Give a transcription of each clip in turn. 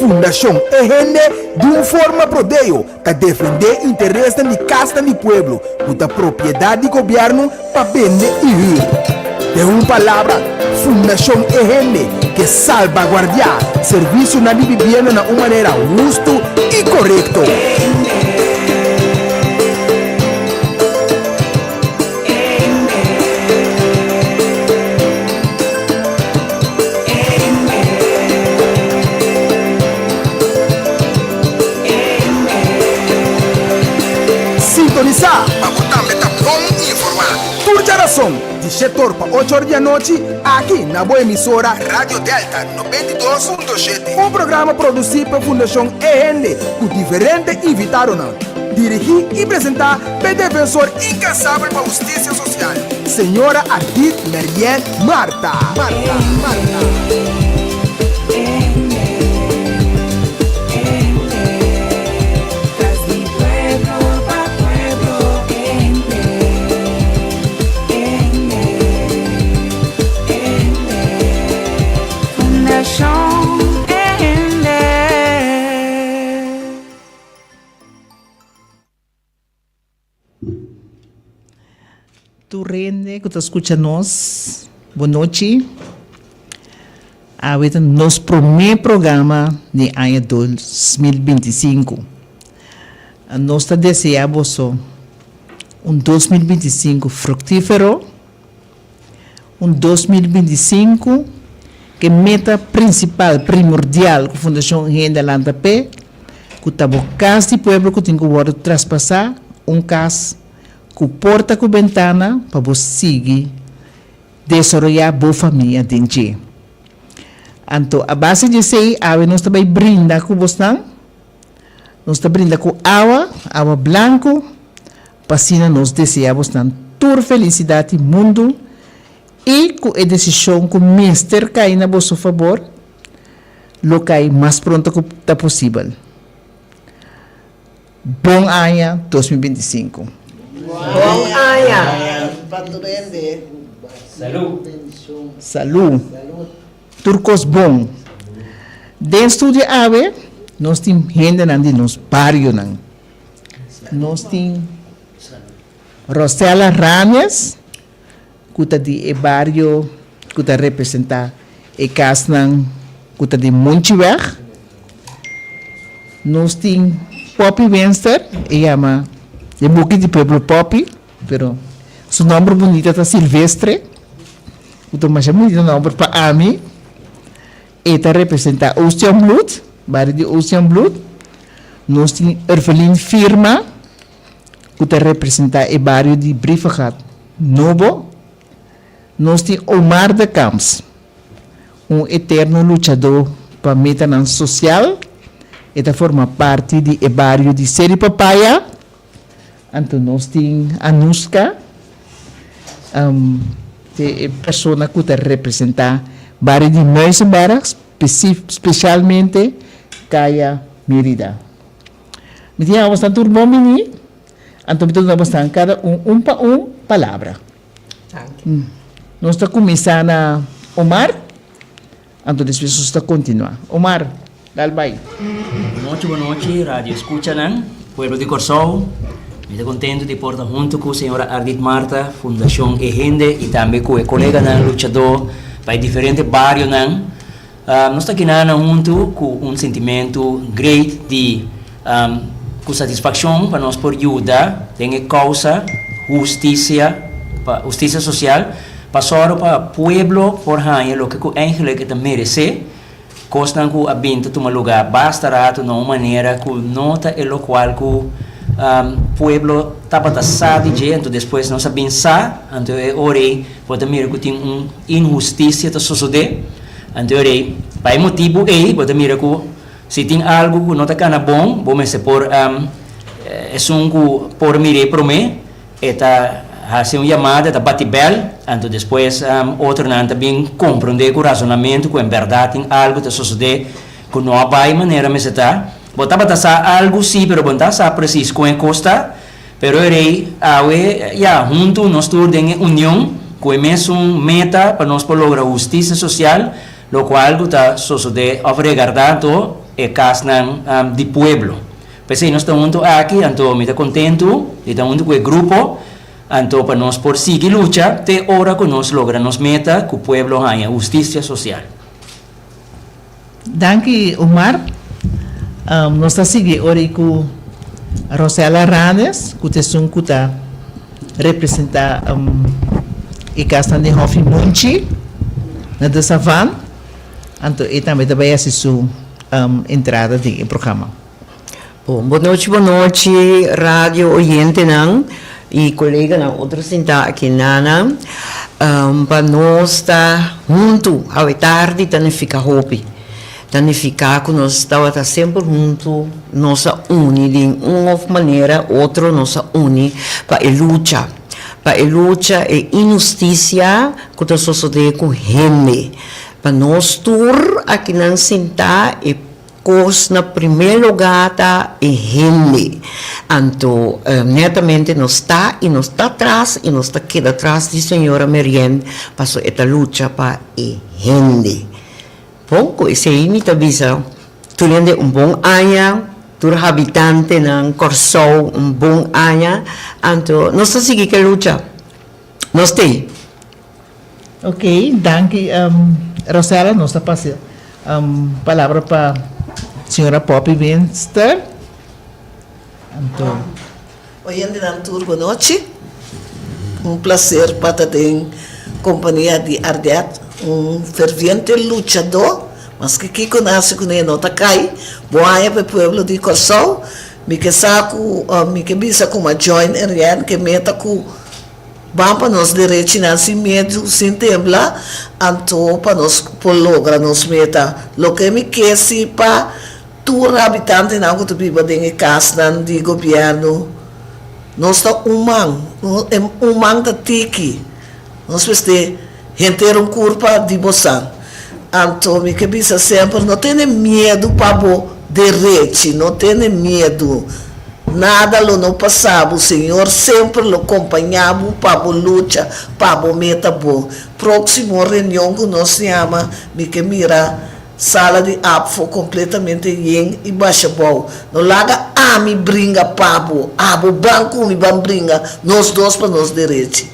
Fundashon E Hende di un forma prodeo ta defendé interesnan di kasnan di pueblo ku ta propiedat di gobièrnu pa bende i hür. Den un palabra, Fundashon E Hende ke salbaguardiá servisionan di bibienda na un manera hustu i korekto. Sintonisá pa bo tambe ta bon informá. Tur djarason di shetor pa ocho or di anochi aki na bo emisora Radio Delta 92.7. Un programa produsí pa Fundashon E Hende ku diferente invitadonan. Dirigí i presentá p'e defensor inkansabel pa hustisia sosial, señora Ardit Meriel Martha. Martha. Martha. Tur hende ku ta skucha nos, bon nochi. Awe ta nos promé programa di aña 2025. Nos ta deseá boso un 2025 fruktífero, un 2025 ku e meta prinsipal, primordial ku Fundashon Hende a lanta p'e, ku ta bo kas di pueblo ku tin ku wòrdu traspasá, un kas ku porta ku bentana pa bo sigui desaroyá bo famia den dje. Anto a base di esei awe nos ta bai brinda ku bosnan, nos ta brinda ku awa, awa blanku, pa asina nos deseá bosnan tur felisidat di mundu i ku e desishon ku mester kai na boso fabor lo kai mas pronto ku ta posibel. Bon aña 2025. Bon aña. Salú. Tur kos bon. Den studio awe nos tin hendenan di nos barionan. Nos tin Rosella Ranes ku ta di e bario ku ta representá e kasnan ku ta di Monchiweg. Nos tin Poppy Wenster, e yama e buki di pueblo Poppy, pero su nòmber bunita ta Silvestre, ku ta masha bunita nòmber pa ami. E ta representá Oceanbloed, bario di Oceanbloed. Nos tin Ervelin Firma, ku ta representá e bario di Brievengat Nobo. Nos tin Omar de Camps, un eterno luchadó pa metanan sosial. E ta forma parti di e bario di Seri Papaya. Anto nos tin Anuska, e persona ku ta representá bario di Muizenberg, spesialmente Kaya Merida. Mi tin haña bosnan tur bon biní, anto mi ta duna bosnan kada un un pa un palabra. Nos ta kuminsá na Omar, anto despues nos ta kontinuá. Omar, dal bai. Bonochi bonochi radio escuchanan, pueblo di Kòrsou. Mi ta kontentu di por ta huntu ku señora Ardit Martha, Fundashon E Hende i tambe ku e koleganan luchadó pa e diferente barionan. Nos ta kina huntu ku un sentimentu great di ku satisfakshon pa nos por yuda den e kousa hustisia pa hustisia sosial pa sòru pa pueblo por haña loke ku eigenlik e ta meresé, kosnan ku a bin ta tuma lugá basta ratu na un manera ku no ta e lokual ku pueblo tabata sa di dje, anto despues nos a bin sa, anto e ora ei bo ta mira ku tin un inhustisia ta sosodé. Anto e rei, pa e motibu ei bo ta mira ku si tin algu ku no ta kana bon, bo mester por esun ku por mir'é promé, e ta hasi un yamada, e ta bati bèl, anto despues otronan ta bin komprondé ku rasonamentu ku en bèrdat tin algu ta sosodé ku no a bai manera mester ta. Bo tabata sa algu sí, pero bo no ta sa presis kon e kos ta. Pero e rei, awe, ya, huntu nos tur den e union ku e mesun meta pa nos por logra hustisia sosial, lokual ku ta sosodé òf regardá anto. e kasnan di pueblo. P'esei nos ta huntu aki, anto mi ta kontentu di ta huntu ku e grupo, anto pa nos por sigui lucha te ora ku nos logra nos meta ku pueblo haña hustisia sosial. Danki Omar. Nos ta sigui ora i ku Rosella Ranes ku ta esun ku ta representa e kasnan den Hòfi Monchi na De Savan. Anto e tambe ta bai hasi su entrada den e programa. Bon, bon nochi, bon nochi radio oyentenan y coleganan otro sintá aki nana. Pa nos ta huntu awe tardi ta nifica hopi. Ta nifica cu nos tabata semper huntu, nos a uni den un of manera otro nos a uni pa e lucha, pa e lucha e inhusticia cu ta sosode cu hende. Pa nos tur akinan sintá e Kos na primer lugá ta e hende. Anto netamente nos ta i nos ta tras i nos ta keda tras di señora Merien paso e ta lucha pa e hende. Bon, ku esei mi ta bisa tur hende un bon aña, tur habitantenan Kòrsou un bon aña. Anto nos ta sigui ku e lucha. Nos t'ei. Ok, danki Rosella. Nos ta pasa palabra pa señora Poppy Winster. Anto. Oyentenan tur bon nochi. Un placer pa ta den compania di Ardet, un ferviente luchador. Maske kiko nace cune no ta cay. Bon aña pa e pueblo di Corsou. Mi ke sa cu, mi ke bisa cu m'a join Erienne ke meta cu. Ban pa nos derechinan sin miedu, sin tembla, anto pa nos por logra nos meta. Loke mi ke si pa tur habitantenan ku ta biba den e kasnan di gobièrnu, nos ta un man, un man ta tiki, nos mester henter un kurpa di bosan. Anto mi ke bisa semper, no tene miedu pa bo derechi, no tene miedu. Nada lo no pasa bo, Señor semper lo kompañá bo pa bo lucha pa bo meta bon. Próksimo reunion ku nos yama, mi ke mira sala di APFO kompletamente yen i basha bou. No laga ami bringa pa bo, abo ban ku mi ban bringa nos dos pa nos derechi.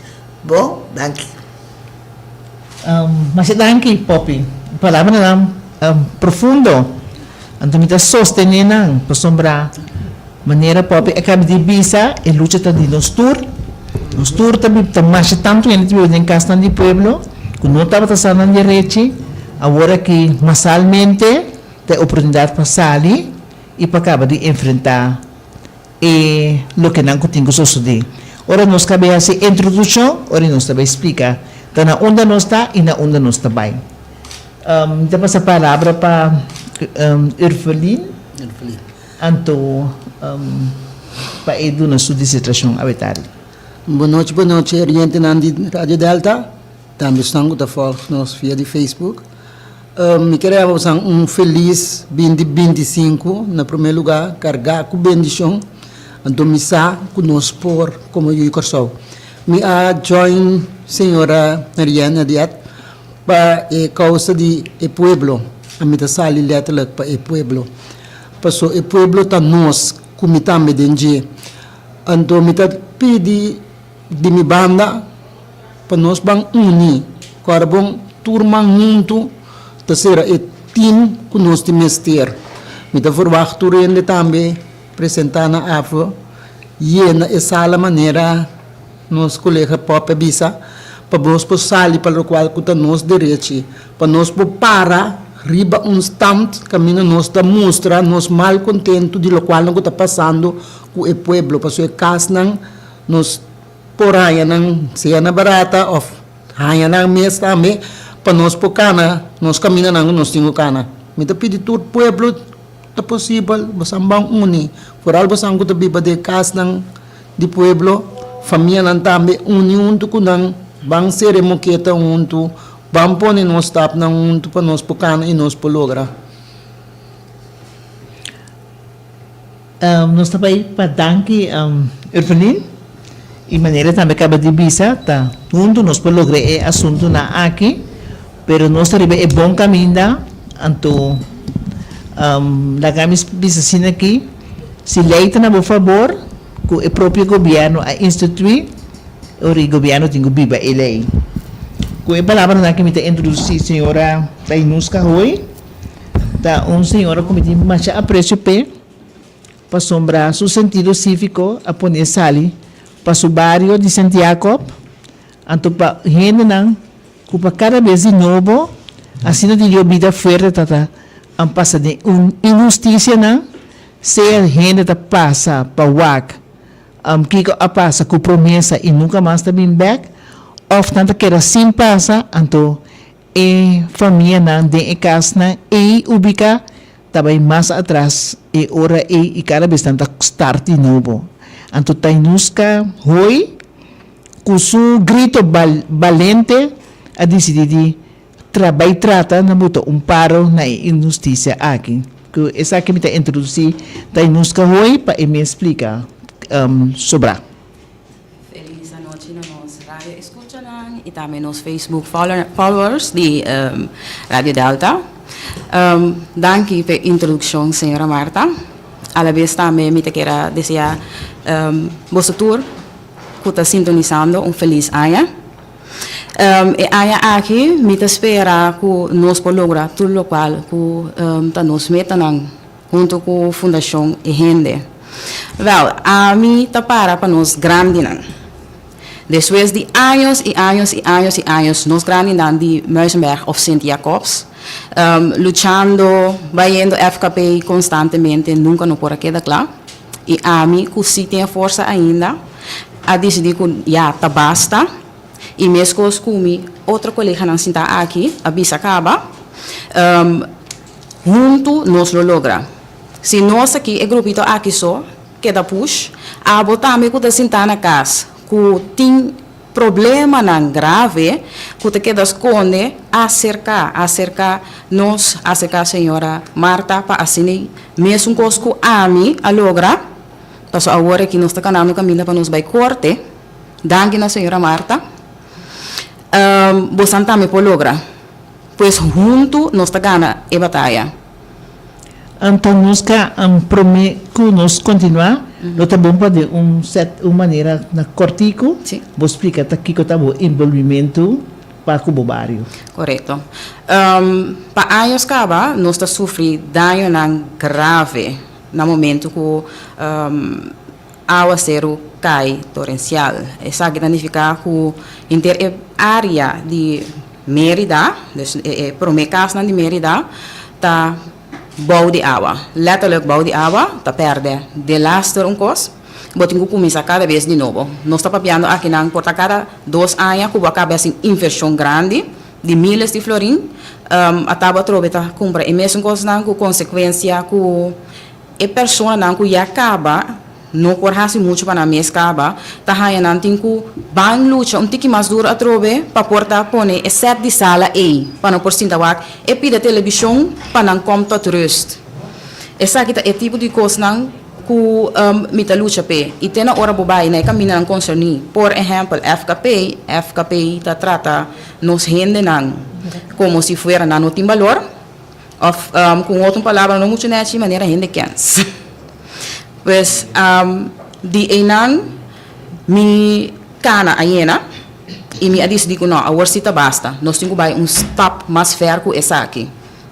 Bon, danki. Masha danki, Poppy. Palabranan profundo. Anto mi ta sostené nan, pasobra manera Poppy a kaba di bisa, e lucha ta di nos tur. Nos tur ta biba, ta masha tantu hende ta biba den kasnan di pueblo ku no tabata sa nan derechi. Awor aki masalmente ta e oportunidat pa sali i pa kaba di enfrentá e lokenan ku tin ku sosodé. Ora nos ka bai hasi introdukshon, ora nos ta bai splika ta na unda nos ta i na unda nos ta bai. Mi ta pasa palabra pa Urfelin, anto pa e duna su disertashon awe tardi. Bon nochi, bon nochi orientenan di Radio Delta, tambe esnan ku ta volg nos via di Facebook. Mi kere yama bosan un felis binti binti sinku na prome luga kargá ku bendishon anto mi sa ku nos por komo yu di Kòrsou. Mi a join señora Marianne Adiat pa e kousa di e pueblo, ami ta sali letterlijk pa e pueblo paso e pueblo ta nos ku mi tambe den dje anto mi ta pidi di mi banda. Pa nos ban uni ku ora bon tur man huntu ta sera e team ku nos tin mester. Mi ta verwagt tur hende tambe presenta na AFO yena e sala manera nos kolega Pop a bisa pa nos por sali pa lokual ku ta nos derechi, pa nos por para riba un stand kaminda nos ta mustra nos malkontentu di lokualnan ku ta pasando ku e pueblo pasobra e kasnan nos Por haña nan sea na barata of haña nan mes tambe pa nos por cana nos caminanan cu nos tin cu cana. Mi ta pidi tur pueblo ta posibel bosan ban uni, foral bosan cu ta biba den casnan di pueblo, famianan tambe uni hunto cu nan, ban cere moketa hunto, ban pone nos stapnan hunto pa nos por cana y nos por logra. Nos ta bai pa danki Urvelin y manera tambe caba di bisa ta hunto nos por logra e asuntonan aki pero nos ta riba e bon caminda anto Laga mi bisa asina aki, si lei ta na bo fabor, ku e propio gobièrnu a instituí, ora e gobièrnu tin ku biba e lei. Ku e palabranan aki mi ta introdusí señora Tainuska Hooi, ta un señora ku mi tin masha apresio p'e, pasobra su sentido síviko a pon'é sali pa su bario di Sint Jacob, anto pa hendenan Ku pa kada bes di nobo asina di yobida fuerte ta ta an pasa den un inhustisianan, sea hende ta pasa pa wak kiko a pasa ku promesa i nunka mas ta bin bek, òf nan ta keda sin pasa, anto e famianan den e kasnan ei ubiká ta bai mas atras e ora ei i kada bes nan ta start di nobo. Anto Tainuska Hooi Ku su grito balente a disidí di tra bai trata na buta un paro na e inhustisia aki. Ku esaki mi ta introdusí Tainuska Hooi pa e mes splika sobrá. Felis anochi na nos radio escuchanan y tambe nos Facebook followers di Radio Delta. Danki p'e introduccion señora Marta. Alabes tambe mi ta kier a desea boso tur ku ta sintonisando un felis aña. E aña aki mi ta spera ku nos por logra tur lokual ku ta nos metanan huntu ku Fundashon E Hende. Wèl, ami ta para pa nos grandinan. Despues di años i años i años i años nos grandinan di Muizenberg òf Sint Jacobs luchando, bayendo FKP konstantemente nunka no por a keda kla. I ami ku si tin e forsa ainda a disidí ku ya ta basta i meskos ku mi otro koleganan sintá aki a bisa kaba, huntu nos lo logra. Si nos aki e grupito aki so keda push, abo tambe ku ta sintá na kas ku tin Problemanan grave ku ta keda skonde aserka aserka nos aserka señora Marta pa asina mesun kos ku ami a logra paso awor aki nos ta kanando kaminda pa nos bai korte danki na señora Marta bosan tambe por logra pues huntu nos ta gana e bataya. Anto nos ka prome ku nos kontinuá, lo ta bon pa den un sèt un manera na kòrtiku bo splika ta kiko ta bo enbolbimentu pa ku bo bario. Korekto. Pa años kaba nos ta sufri dañonan grave na momentu ku awaseru kai torensial. Esaki ta nifiká ku henter e área di Mérida, dus e promé kasnan di Mérida ta bou di awa. Letterlijk bou di awa, ta pèrdè delaster un kos. Bo tin ku kuminsá kada bes di nobo. Nos ta papiando akinan por ta kada dos aña ku bo a kaba hasi un invershon grandi di miles di florin. A tabo atrobe ta kumpra e mesun kosnan ku konsekuensia ku e personanan ku ya kaba No por hasi muchu pa nan mes kaba, ta haña nan tin ku ban lucha un tiki mas duru atrobe pa por ta pone e sèt di sala ei pa nan por sinta wak e pida telebishon pa nan kom tot rust. Esaki ta e tipo di kosnan ku mi ta lucha p'e i te na ora bo bai na e kamindanan konserní, por ehèmpel FKP, FKP ta trata nos hendenan komo si fuera nan no tin balor òf ku un otro palabra no muchu nèchi manera hende kèns. Pues, di einan mi kana a yena i mi a disidí ku no, awor sí ta basta. Nos tin ku bai un stap mas fèr ku esaki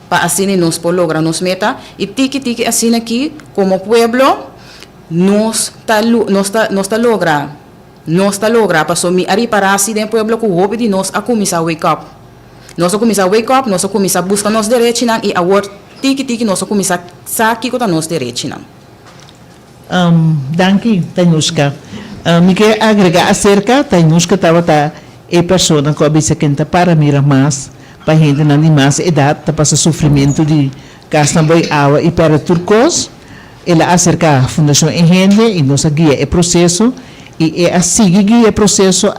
pa asina nos por logra nos meta i tiki tiki asina aki komo pueblo nos ta nos ta nos ta logra nos ta logra paso mi a ripará si den pueblo ku hopi di nos a kuminsá wake up. Nos a kuminsá wake up, nos a kuminsá buska nos derechinan i awor tiki tiki nos a kuminsá sa kiko ta nos derechinan. Danki, Tainushka. Mi ke agregá aserka, Tainushka tabata e persona ku a bisa ken ta para mira mas pa hendenan di mas edat ta pasa sufrimentu di kasnan boi awa i pèrdè tur kos. El a aserká Fundashon E Hende i nos a guia e proseso i e a sigui guia e proseso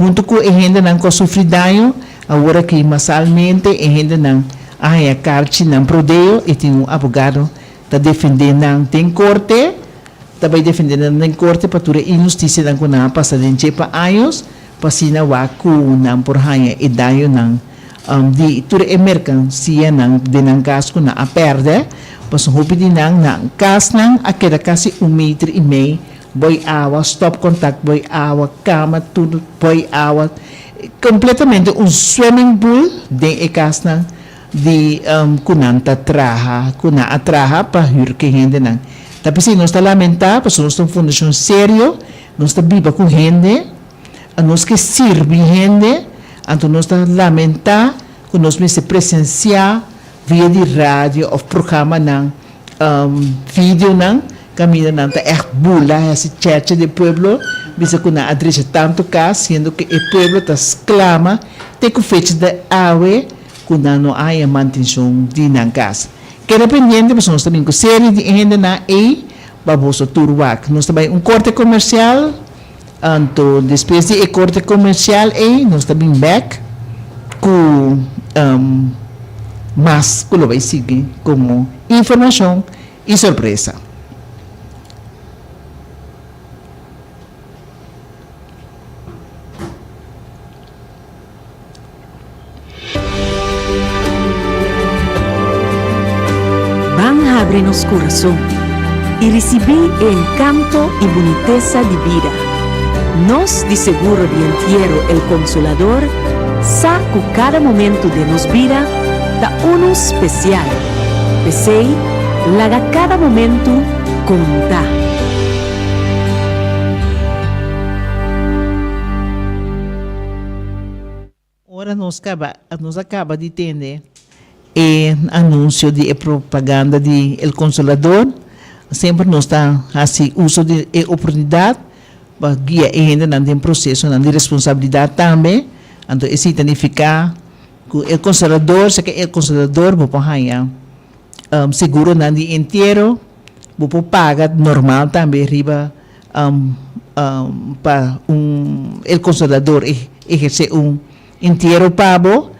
huntu ku e hendenan ku a sufri daño. Awor aki masalmente e hendenan a haña karchi nan prodeo i tin un abogado ta defendé nan den korte, ta bai defendé nan den korte pa tur e inhustisianan ku nan a pasa den dje pa años, pa asina wak ku nan por haña e dañonan. Di tur e merkansianan den nan kas ku nan a pèrdè, pasobra hopi di nan nan kasnan a keda kasi un meter i mei boi awa, stòpkòntakt boi awa, kama tur boi awa, kompletamente un swimming pool den e kasnan di ku nan ta traha, ku nan a traha pa hür ku e hendenan. Ta p'esei nos ta lamentá pasobra nos ta un fundashon serio, nos ta biba ku hende. Nos ke sirbi hende, anto nos ta lamentá ku nos mester presensiá via di radio òf programanan, videonan, kaminda nan ta ègt bula hasi chèrchè di e pueblo, bisa ku nan a drecha tantu kas, siendo ku e pueblo ta sklama te ku fecha di awe ku nan no a haña mantenshon di nan kas. Keda pendiente pasobra nos ta bin ku serie di e hendenan ei pa boso tur wak. Nos ta bai un korte komersial. Anto despues di e korte komersial ei nos ta bin bèk ku mas ku lo bai sigui komo informashon i sorpresa. Ban habri nos kurason i risibí e enkanto i bunitesa di bida. Nos di Seguro di Entiero El Consolador sa ku kada momentu den nos bida ta unu spesial. P'esei, laga kada momentu konta. Ora nos kaba, nos a kaba di tende e anunsio di e propaganda di El Consolador, semper nos ta hasi uso di e oportunidat pa guia e hendenan den prosesonan di responsabilidat tambe. Anto esei ta nifiká ku El Consolador, seke El Consolador bo por haña seguronan di entiero, bo por paga normal tambe riba pa un El Consolador ehersé un entiero pa bo,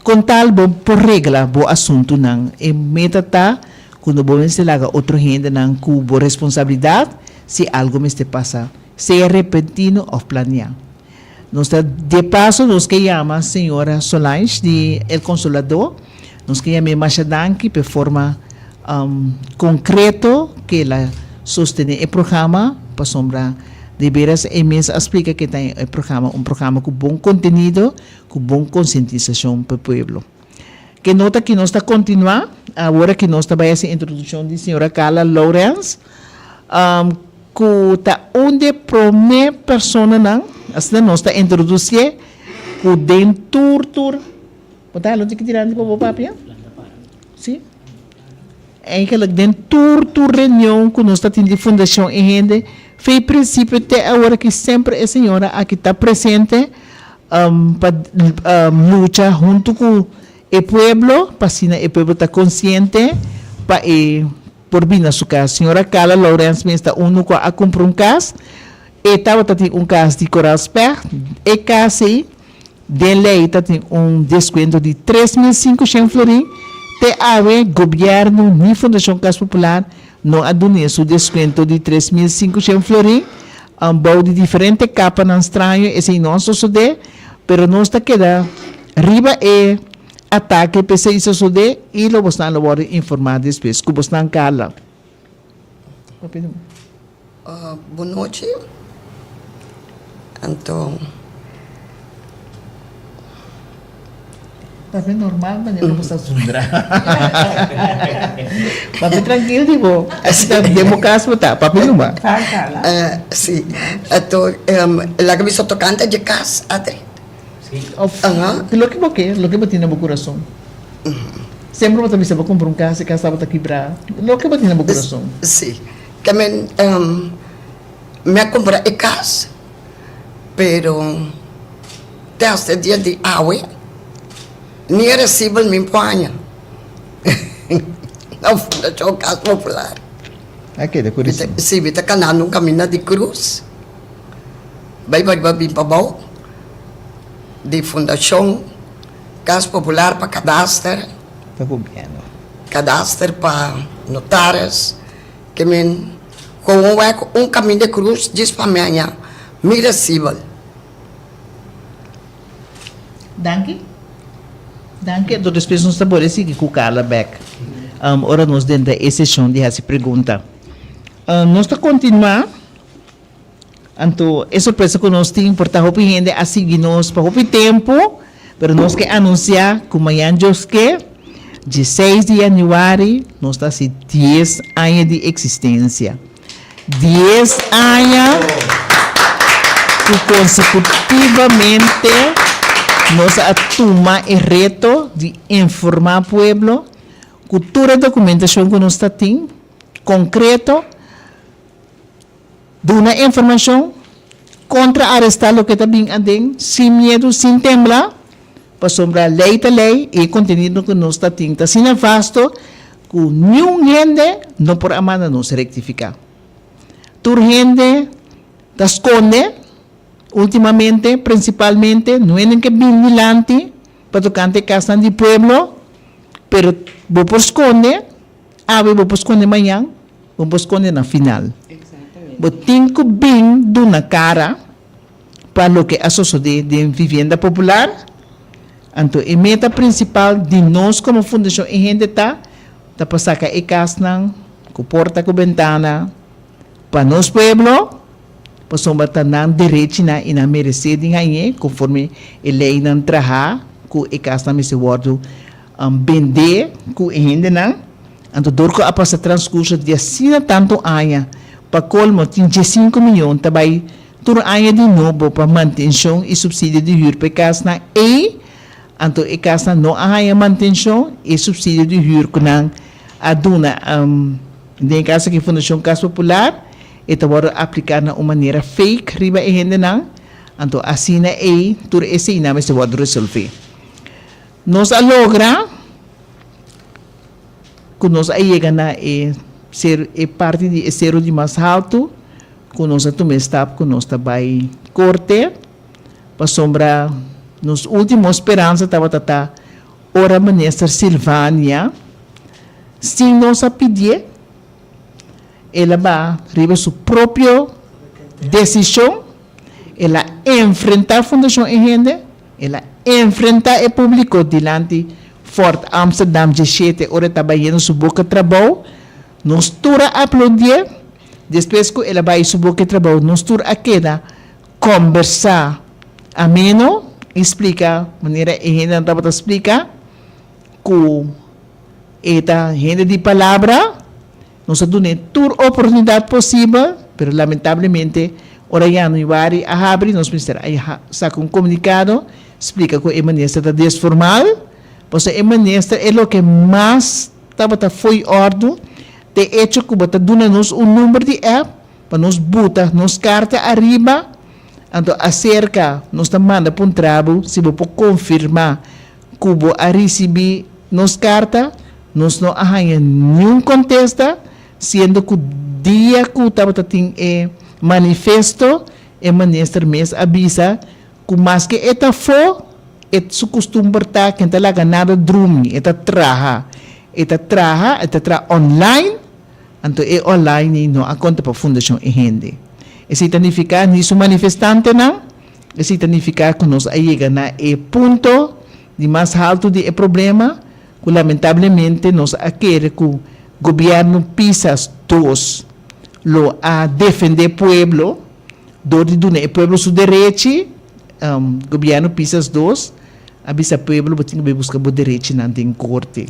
kon tal bo por regla bo asuntunan. E meta ta ku no bo mester laga otro hendenan ku bo responsabilidat si algu mester pasa, sea repentino òf planiá. Nos ta de paso nos ke yama señora Solange di El Consolador, nos ke yam'é masha danki p'e forma concreto ke el a sostene e programa, pasobra de veras e mes a splica ke ta e programa un programa ku bon contenido, ku bon concientisacion p'e pueblo. Ke nota ki nos ta continua, awor aki nos ta bai haci introduccion di señora Carla Lourens, Ku ta un di e promé personanan, asina nos ta introdusié, ku den tur tur, bo ta hala un tiki dilanti pa bo papia? Sí. Eigenlijk den tur tur reunion ku nos ta tin di fundashon e hende, fei prinsipio te awor aki semper e señora aki ta presente pa lucha huntu ku e pueblo, pa asina e pueblo ta konsiente pa e Por bin na su kas. Señora Carla Lourens mes ta unu ku a kumpra un kas. E tabata tin un kas di Koraalspecht. E kas ei, den lei ta tin un deskuento di 3500 florin. Te awe gobièrnu ni Fundashon Kas Popular no a dun'é su deskuento di 3500 florin. Bou di diferente kapanan straño esei no a sosodé, pero nos ta keda riba e. Atake p'esei sosodé i lo bosnan lo wòrdu informá despues. Ku bosnan Carla. Bon nochi. Anto. Papia normal manera ku bo sta zundra. Papia trankil di bo. Asina den bo kas bo ta. Papia numa. Si. Anto laga mi so tokante dje kas, Adri. Of loke bo ke, loke bo tin na bo kurason. Semper bo ta bisa bo kumpra un kas, e kas tabata kibrá. Loke bo tin na bo kurason. Si. Ke men mi a kumpra e kas, pero te hasta e dia di awe ni e resibo mi por haña na Fundashon Kas Popular. A keda ku resibo. Si, mi ta kanando un kaminda di krus. Bai bai bai bin pabou di Fundashon Kas Popular pa Kadaster. Pa gobièrnu. Kadaster pa notaris. Ke men komo wek un kaminda krus djis pa mi haña mi resibel. Danki. Danki, anto despues nos ta bole sigui ku Carla bek ora nos denter e seshon di hasi pregunta. Nos ta kontinuá, anto e sorpresa ku nos tin por ta hopi hende a sigui nos pa hopi tempu, pero nos ke anunsiá ku mañan Dios ke, dieseis di yanüari, nos ta hasi dies aña di eksistensia. Dies aña ku konsekutivamente nos a tuma e reto di informá pueblo ku tur e dokumentashon ku nos ta tin, konkreto, duna informashon, kontra arestá loke ta bin aden, sin miedu, sin tembla, pasobra lei ta lei i e kontenido ku nos ta tin ta asina vasto ku niun hende no por a manda nos rektifiká. Tur hende ta skonde últimamente, prinsipalmente no hende ke bin dilanti pa tokante e kasnan di pueblo, pero bo por skonde awe, bo por skonde mañan, bo por skonde na final. Bo tin ku bin duna kara pa loke a sosodé den Vivienda Popular. Anto e meta prinsipal di nos komo Fundashon E Hende ta, ta pa saka e kasnan ku porta ku bentana pa nos pueblo, pasobra ta nan derechinan i nan meresé di hañ'é konforme e leinan trahá ku e kasnan mester wòrdu bendé ku e hendenan. Anto dor ku a pasa transkurso di asina tantu aña, pa kolmo tin diesinku miyon ta bai Tur aña di nobo pa mantenshon i supsidio di hür pa e kasnan ei, anto e kasnan no a haña mantenshon i e supsidio di hür ku nan a duna den e kas aki Fundashon Kas Popular e ta wòrdu apliká na un manera fake riba e hendenan, anto asina ei tur eseinan mester wòrdu resolvé. Nos a logra. Ku nos a yega na e ser e parti di e seru di mas haltu, ku nos a tuma e stap ku nos ta bai korte, pasobra nos ultimo speransa tabata ta ora Minister Silvania, sin nos a pidié, el a ba riba su propio desishon, el a enfrentá Fundashon E Hende, El a enfrentá e públiko dilanti Fort Amsterdam djeshete ora e taba yendo su boka trabou. Nos tur a aplaudié. Despues ku el a bai su boka trabou, nos tur a keda kòmbersá ameno i splika manera e hendenan tabata splika ku e ta hende di palabra. Nos a dun'é tur oportunidat posibel, pero lamentablemente ora yanuari a habri nos mester a saka un komunikado splika ku e minister ta desformal, pasobra e minister e loke mas tabata fo'i òrdu t'e echo ku bo ta duna nos un number di app pa nos buta nos karta ariba, anto aserka nos ta manda puntra bo si bo por konfirmá ku bo a risibí nos karta, nos no a haña niun kontesta, siendo ku dia ku tabata tin e manifesto, e minister mes a bisa ku maske e ta afó, e su kustumber ta ku e ta laga nada drumi, e ta traha. E ta traha, e ta traha online, anto e online ei no a konta pa Fundashon E Hende. Esei ta nifiká ni su manifestantenan. Esei ta nifiká ku nos a yega na e punto di mas haltu di e problema, ku lamentablemente nos a kere ku gobièrnu Pisas dos lo a defendé pueblo dor di duna e pueblo su derechi. Gobièrnu Pisas dos a bisa pueblo bo tin ku bai buska bo derechinan den korte.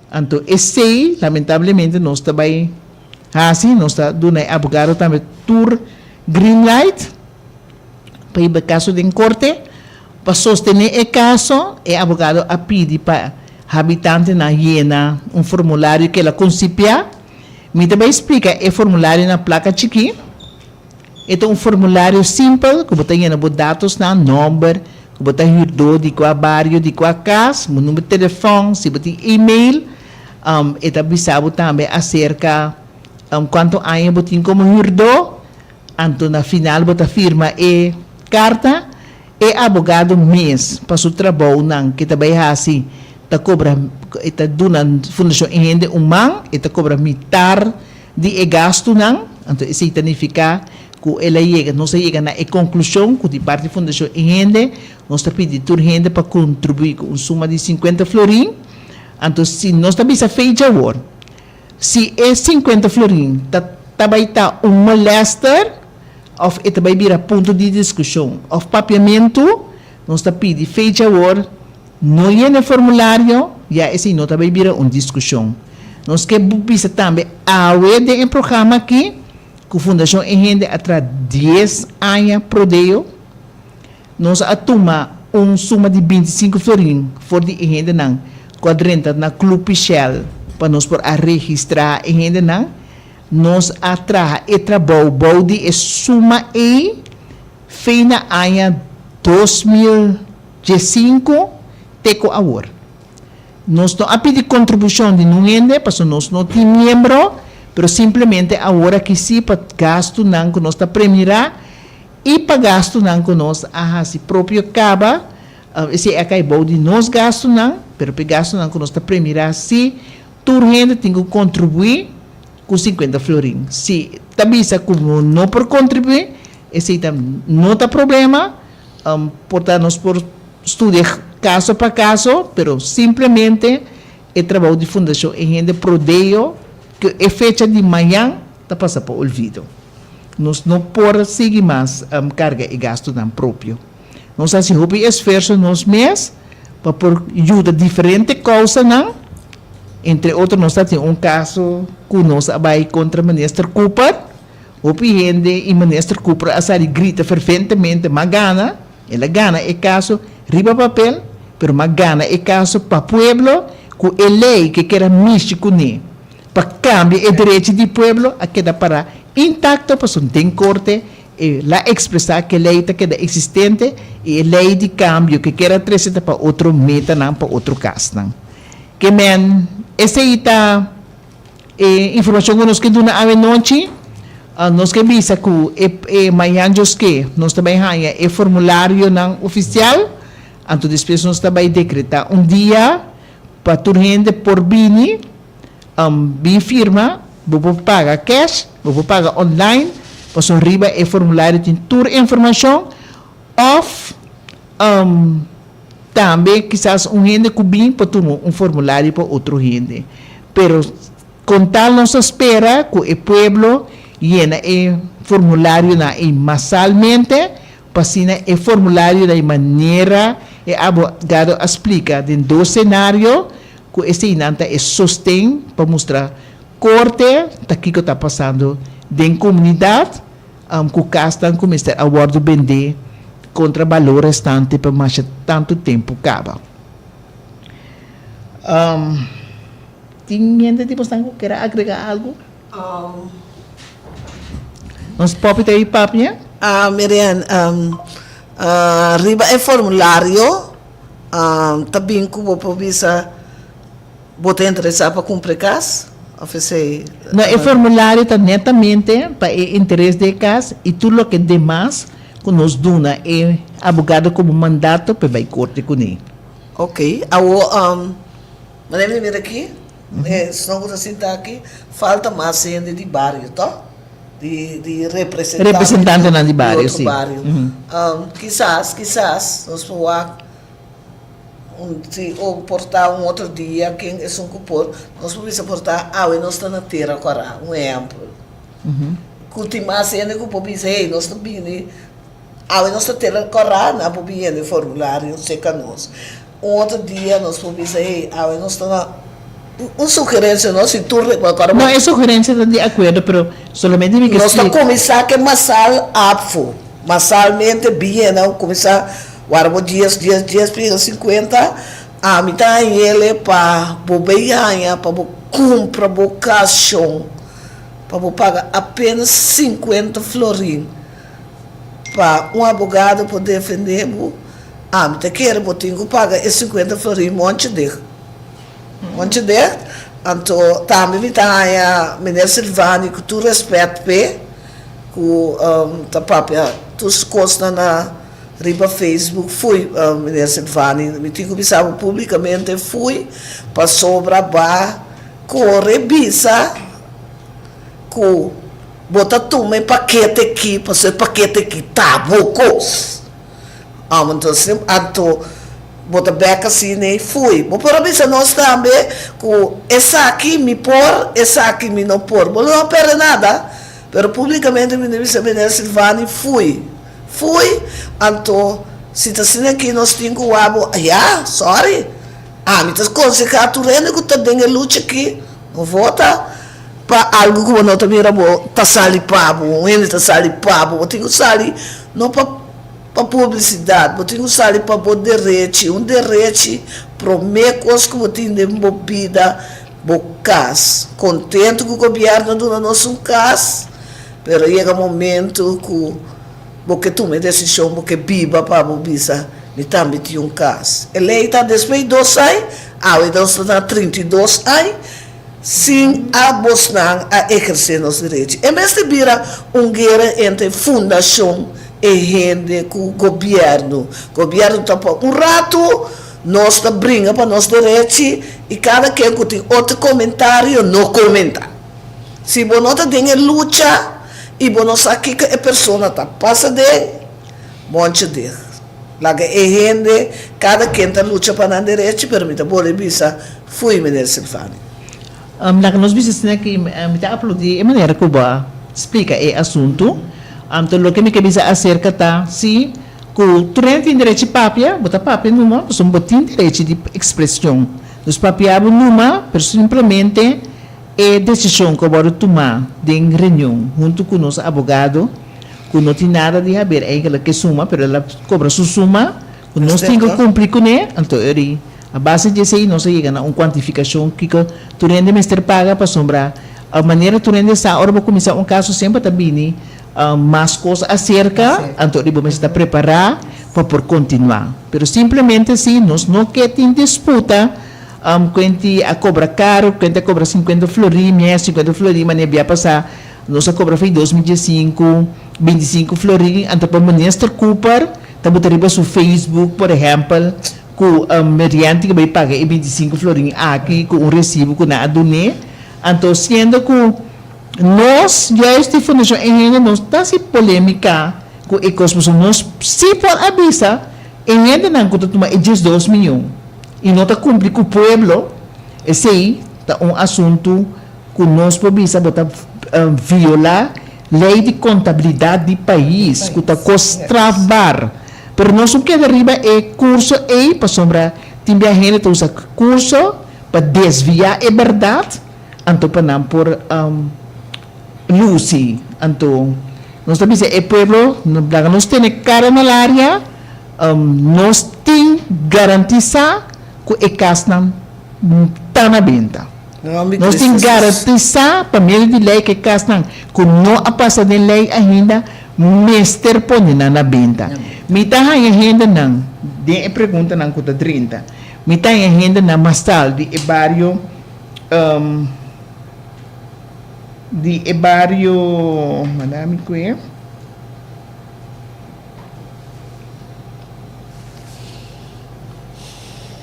Anto esei lamentablemente nos ta bai hasi, nos ta duna e abogado tambe tur green light. Pa hiba e kaso den korte. Pa sostené e kaso, e abogado a pidi pa habitantenan yena un formulario ku el a konsipiá. Mi ta bai splika e formulario na plaka chikí. E ta un formulario simpel ku bo ta yena bo datosnan, nòmber, ku bo ta hürdó, di kua bario, di kua kas, bo number di telefòn, si bo tin email. E ta bisa bo tambe aserka kuantu aña bo tin komo hürdó. Anto na final bo ta firma e karta, e abogado mes pa su trabounan ke ta bai hasi ta kobra e ta duna Fundashon E Hende un man, e ta kobra mitar di e gastunan, anto esei ta nifiká ku el a yega, nos a yega na e konklushon ku di parti Fundashon E Hende nos ta pidi tur hende pa kontribuí ku un suma di sinkuenta florin. Anto si nos ta bisa fecha awor, si e sinkuenta florin ta ta bai ta un molèster òf e ta bai bira punto di diskushon òf papiamentu, nos ta pidi fecha awor no yena e formulario, ya esei no ta bai bira un diskushon. Nos ke bisa tambe awe den e programa aki ku Fundashon E Hende a traha dies aña prodeo. Nos a tuma un suma di bintisinku florin for di e hendenan ku a drenta na Club Pichel pa nos por a registrá e hendenan. Nos a traha e trabou bou di e suma ei fe na aña 2015 te ku awor. Nos no a pidi kontribushon di nun hende pasobra nos no tin miembro, pero simplemente awor aki sí pa gastunan ku nos ta premirá i pa gastunan ku nos a hasi propio kaba, esei a kai bou di nos gastunan, pero pa e gastunan ku nos ta premirá sí tur hende tin ku kontribuí ku sinkuenta florin. Si ta bisa ku bo no por kontribuí, esei ta no ta problema, Por ta nos por studia kaso pa kaso, pero simplemente e trabou di Fundashon E Hende Prodeo ku e fecha di mañan ta pasa pa olvido. Nos no por sigui mas karga e gastunan propio. Nos hasi hopi esfuerso nos mes pa por yuda diferente kousanan, entre otro nos ta tin un kaso ku nos a bai kontra Minister Cooper, Hopi hende i Minister Cooper a sali grita ferventemente m'a gana, el a gana e kaso riba papel, pero m'a gana e kaso pa pueblo ku e lei ke kera mishi kuné pa kambia e derechi di pueblo a keda pará intakto pasobra den korte e la ekspresá ke lei ta keda eksistente i e lei di kambio ke kera trese ta pa otro metanan pa otro kasnan. Ke men esei ta. E informashon ku nos ke duna awe nochi, nos ke bisa ku e e mañan djoske nos ta bai haña e formularionan ofisial, anto despues nos ta bai dekretá un dia pa tur hende por bini, bin firma, bo por paga cash, bo por paga online, pasobra riba e formulario tin tur informashon, òf Tambe kisas un hende ku bin por tuma un formulario pa otro hende. Pero kon tal nos ta spera ku e pueblo yena e formularionan ei masalmente pa asina e formularionan ei manera e abogado a splika den dos senario ku eseinan ta e sosten pa mustra korte ta kiko ta pasando den komunidat. Ku kasnan ku mester a wòrdu bendé kontra balor restante pa masha tantu tempu kaba. Tin hende di bosnan ku kier a agregá algu? Nos popi ta yu papia? Mirian, riba e formulario ta bin ku bo por bisa. Bo ta interesá pa kumpra e kas òf esei? No, e formulario ta netamente pa e interes di e kas i tur loke demas ku nos duna e abogado komo mandato pa e bai korte kuné. Ok, awor manera mi mira aki, esnan ku ta sinta aki, falta mas hende di bario, tò? Di di representante Representantenan di bario, si. Di otro bario. Kisas, kisas nos por wak. Un si o por ta un otro dia ken esun ku por, nos por bisa por ta awe nos ta na tera kòrá, un ehèmpel. Ku tin mas hende ku por bisa hey nos ta bini awe nos ta tera kòrá nan por bin yena e formulario serka nos. Un otro dia nos por bisa hey awe nos ta na un sugerensia no si tur kòrá. No e sugerensia ta di akuerdo pero solamente mi ke Nos ta kuminsá ke masal apfo, masalmente bin yena kuminsá. Wara bo dies, dies, dies pega sinkuenta, ami ta hañ'ele pa bo bay haña pa bo kumpra bo kashon, pa bo paga apenas sinkuenta florin pa un abogado por defende bo, ami ta kere bo tin ku paga e sinkuenta florin monchi deg. Monchi deg, anto tambe mi ta haña meneer Silvani ku tur respet p'e, ku ta papia tur su kosnan na. Riba Facebook fui, meneer Silvani, mi tin ku bisa bo publikamente fui pasobra ba kore bisa ku Bo ta tuma e pakete aki pasobra e pakete aki ta bo kos. Anto anto bo ta bek asina ei fui. Bo por a bisa nos tambe ku esaki mi por, esaki mi no por. Bo lo no a perde nada, pero publikamente mi ta bisa meneer Silvani fui. Fui, anto si ta asina aki nos tin ku wak bo, ya, sorry. Ami ta konsehá tur hende ku ta den e lucha aki, no vota pa algu ku bo no ta mira bo ta sali pa bo, un hende ta sali pa bo, bo tin ku sali no pa pa publisidat, bo tin ku sali pa bo derechi, un derechi promé kos ku bo tin den bo bida, bo kas. Kontentu ku gobièrnu a duna nos un kas, pero yega momentu ku bo ke tuma e desishon, bo ke biba pa bo bisa mi tambe tin un kas. E lei ta despues di dos ai, awe nos ta na 32 ai, sin a bosnan a ehersé nos derechi. En bes di bira un guera entre fundashon e hende ku gobièrnu. Gobièrnu ta pa un ratu, nos ta bringa pa nos derechi i kada ken ku tin otro komentario no komentá. Si bo no ta den e lucha i bo no sa kiko e persona ta pasa den, monchi dig. Laga e hende, kada ken ta lucha pa nan derechi, pero mi ta bolbe bisa, Fui, meneer Silvani. Laga nos bisa asina ki mi ta aplaudí e manera ku bo a splika e asuntu. Anto loke mi ke bisa aserka ta si ku tur hende tin derechi papia, bo ta papia numa pasobra bo tin derechi di ekspresion. Nos papia bo numa, pero simplemente e desishon ku a wòrdu tumá den reunion huntu ku nos abogado, ku no tin nada di haber eigenlijk ke suma, pero el a kobra su suma ku nos tin ku kumpli kuné, anto eri a base di esei nos a yega na un kuantifikashon kiko tur hende mester paga pasobra manera tur hende sa ora bo kuminsá un kaso semper ta bini mas kos aserka, anto eri bo mester ta prepará pa por kontinuá. Pero simplemente si nos no ke tin disputa Kuenti a kobra karu, kuenti a kobra sinkuenta florin, mi a sinkuenta florin manera bia pasá nos a kobra for 2015, 25 florin, anto pa Minister Cooper ta buta riba su Facebook por ehèmpel ku Merian tin ku bai paga e 25 florin aki ku un resibo ku nan a dun'é, anto siendo ku nos juist di Fundashon E Hende nos ta hasi polémika ku e kos pasobra nos si por a bisa e hendenan ku ta tuma e 12 miyon. I no ta kumpli ku pueblo, esei ta un asuntu ku nos por bisa bo ta violá lei di kontabilidat di pais ku ta kos strafbar. Pero nos no keda riba e kurso ei pasobra tin bia hende ta usa kurso pa desviá e bèrdat anto pa nan por lusi. Anto nos ta bisa e pueblo laga nos tene kara na laria. Nos tin garantisá ku e kasnan ta na benta. Nos tin garantisá pa medio di lei ku e kasnan ku no a pasa den lei ainda mester pone nan na benta. Mi ta haña hendenan den e preguntanan ku ta drenta, mi ta haña hendenan masal di e bario di e bario, manda mi kue.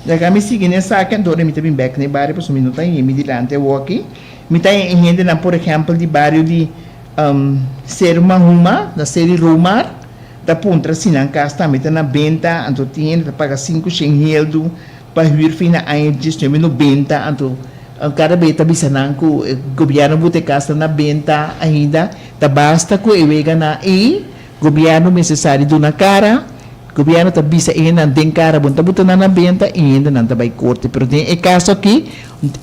Laga mi sigui na esaki anto ora mi ta bin bek na e bario pasobra mi no ta hende mi dilanti awoki. Mi ta hende hendenan por ehempel di bario di Seru Mahuma na Seri Romar ta puntra si nan kas tambe ta na benta anto tin hende ta paga sinku shen heldu pa huur fin na aña diesnuebe nobenta anto kada be ta bisa nan ku gobierno buta e kas ta na benta ainda ta basta ku e weganan ei. Gobierno mester sa di duna cara, gobierno ta bisa e hendenan den cara bo no ta buta nan na benta y hendenan ta bay corte, pero den e caso aki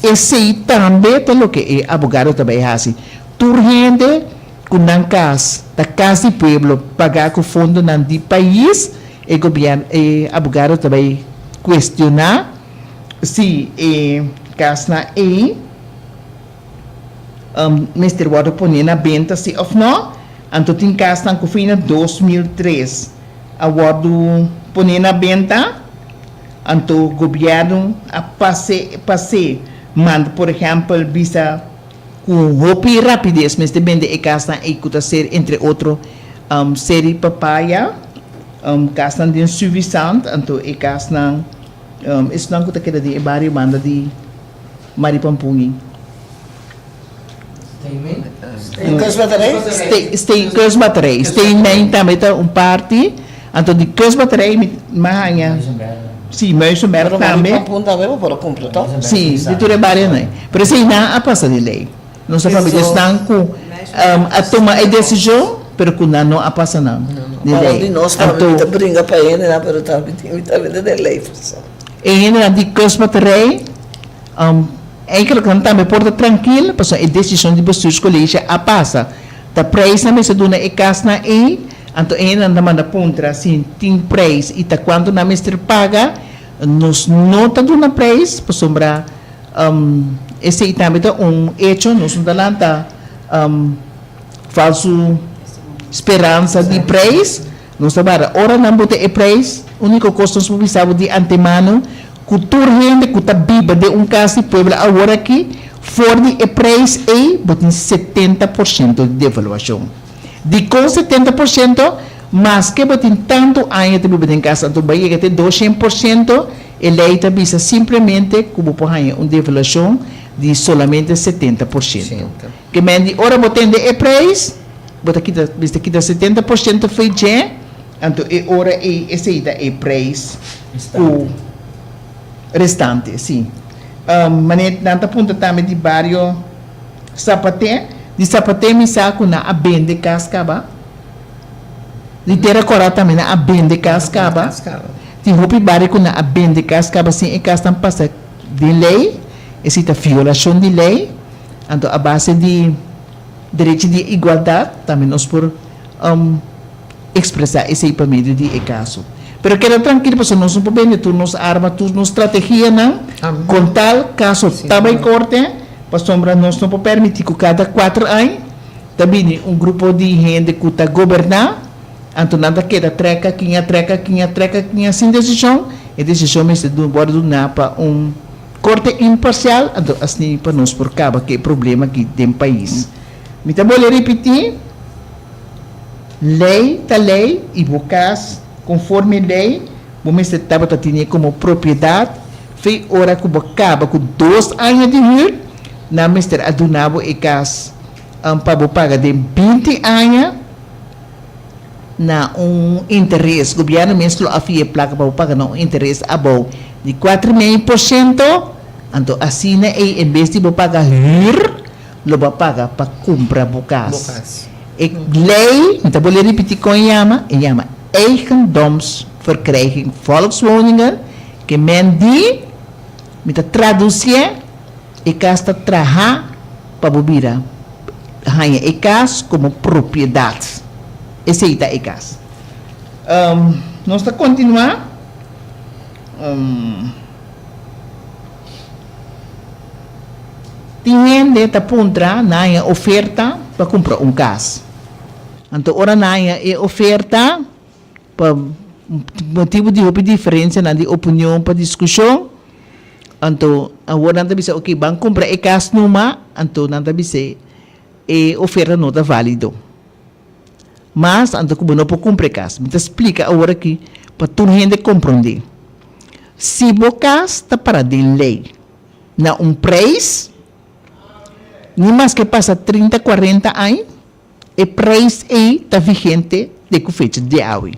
esey tambe ta loke e abogado ta bay haci. Tur hende cu nan cas ta cas di pueblo paga cu fondonan di pais e gobierno e abogado ta bay cuestiona si e casnan ey mester wordo pone na benta si of no. Anto tin kasnan ku fin na 2003 a wòrdu poné na benta, anto gobièrnu a pas'é pas'é manda por ehèmpel bisa ku hopi rapides mester bende e kasnan ei ku ta ser entre otro Seri Papaya, kasnan den Suffisant, anto e kasnan esnan ku ta keda den e bario banda di Maripampungi. Steen, kustbatterij. Steenmijn tambe ta un parti. Anto di kustbatterij mi mi a haña, si, Muizenberg tambe. Pero Pampoen tambe bo por a kumpra tòg? Si, di tur e barionan. Pero eseinan a pasa di lei. Nos ta papia di esnan ku a tuma e desishon, pero ku nan no a pasa nan di Ora lei. di nos tambe mi ta bringa pa hendenan, pero tambe mi ta bini den lei pasobra. E hendenan di kustbatterij. Eigenlijk nan tambe por ta trankil pasobra e desishon di bestuurscollege a pasa. Ta prijsnan mester duna e kasnan ei, anto e hendenan ta manda puntra si tin prijs i ta kuantu nan mester paga. Nos no ta duna prijs pasobra esei tambe ta un echo, nos no ta lanta falsu speransa di prijs. Nos ta warda ora nan bota e prijs, uniko kos nos por bisa bo di antemano ku tur hende ku ta biba den un kas di pueblo awor aki for di e prijs ei bo tin 70% di devaluashon. Dikon 70%? Maske bo tin tantu aña ta biba den kas anto bo a yega te 200% e lei ta bisa simplemente ku bo por haña un devaluashon di solamente 70%. Ke men di ora bo tende e prijs. Bo ta kita, mester kita 70% fo'i dje, anto e ora ei esei ta e prijs ku restante, si. Manera nan ta puntra tambe di bario Sapaté, di Sapaté mi sa ku nan a bende kas kaba, di Tera Kòrá tambe nan a bende kas kaba, tin hopi bario ku nan a bende kas kaba sin e kasnan pasa den lei, esei ta violashon di lei, anto a base di. Derecho di igualdat tambe nos por expresa esey pa medio di e caso. Pero keda trankil pasobra nos no por bende tur nos arma, tur nos strategianan con tal caso ta bay corte pasobra nos no por permiti cu cada cuater aña ta bini un grupo di hende cu ta goberna anto nan ta keda trek aki a trek aki a trek aki sin decision. E decision mester wordo duna pa un. Korte imparsial, anto asni pa nos por kaba ku e problema aki den pais. Mi ta bolbe ripití, lei ta lei i bo kas konforme lei bo mester tabata tine komo propiedat fe ora ku bo kaba ku dos aña di hür, nan mester a duna bo e kas pa bo paga den 20 aña na un interes, gobièrnu mes lo a fia e plaka pa bo paga na un interes abou di kuater i mei por shento, anto asina ei en bes di bo paga hür, lo bo a paga pa kumpra bo kas. E lei, mi ta bolbe ripití kon e yama, e yama Eigendomsverkrijging Volkswoningen, ke men di, mi ta tradusié, E kas ta traha pa bo bira haña e kas komo propiedat. Esei ta e kas. Nos ta kontinuá. Tin hende ta puntra nan haña oferta pa kumpra un kas. Anto ora nan haña e oferta pa motibu di hopi diferensianan di opinion pa diskushon, Anto awor nan ta bisa ok ban kumpra e kas numa, anto nan ta bisa e oferta no ta valido mas, anto ku bo no por kumpra e kas. Mi ta splika awor aki pa tur hende komprondé. Si bo kas ta para den lei na un preis, ni maske pasa 30, 40 aña, E prijs ei ta vigente te ku fecha di awe.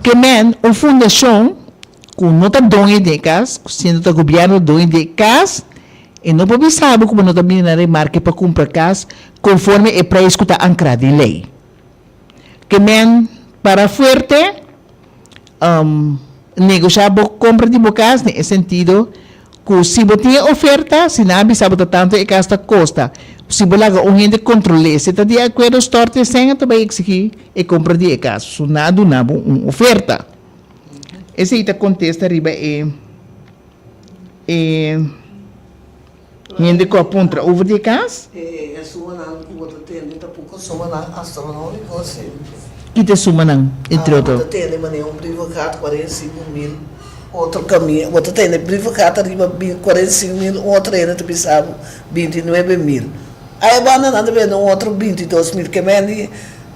Ke men un fundashon ku no ta doño di e kas, siendo ta gobièrnu doño di e kas, e no por bisa bo ku bo no ta bini na remarke pa kumpra kas konforme e prijs ku ta ankrá den lei. Ke men para fuerte Negoshá bo kompra di bo kas den e sentido ku si bo tin e oferta, si nan a bisa bo ta tantu e kas ta kosta, si bo laga un hende kontrol'é, si e ta di akuerdo stòrt e sèn, ta bai eksigí e kompra di e kas. So nan a duna bo un oferta. Esei ta kontesta riba e e. Hende ku a puntra over di e kas. E sumanan ku bo ta tende ta poko sumanan astronómiko si. Ki ta e sumanan, entre otro? Bo ta tende manera un brievengat 45 mil, otro kaminda bo ta tende brievengat ariba 45 mil, un otro hende ta bisa bo 29 mil. Ai banda nan ta bende un otro 22 mil, ke men di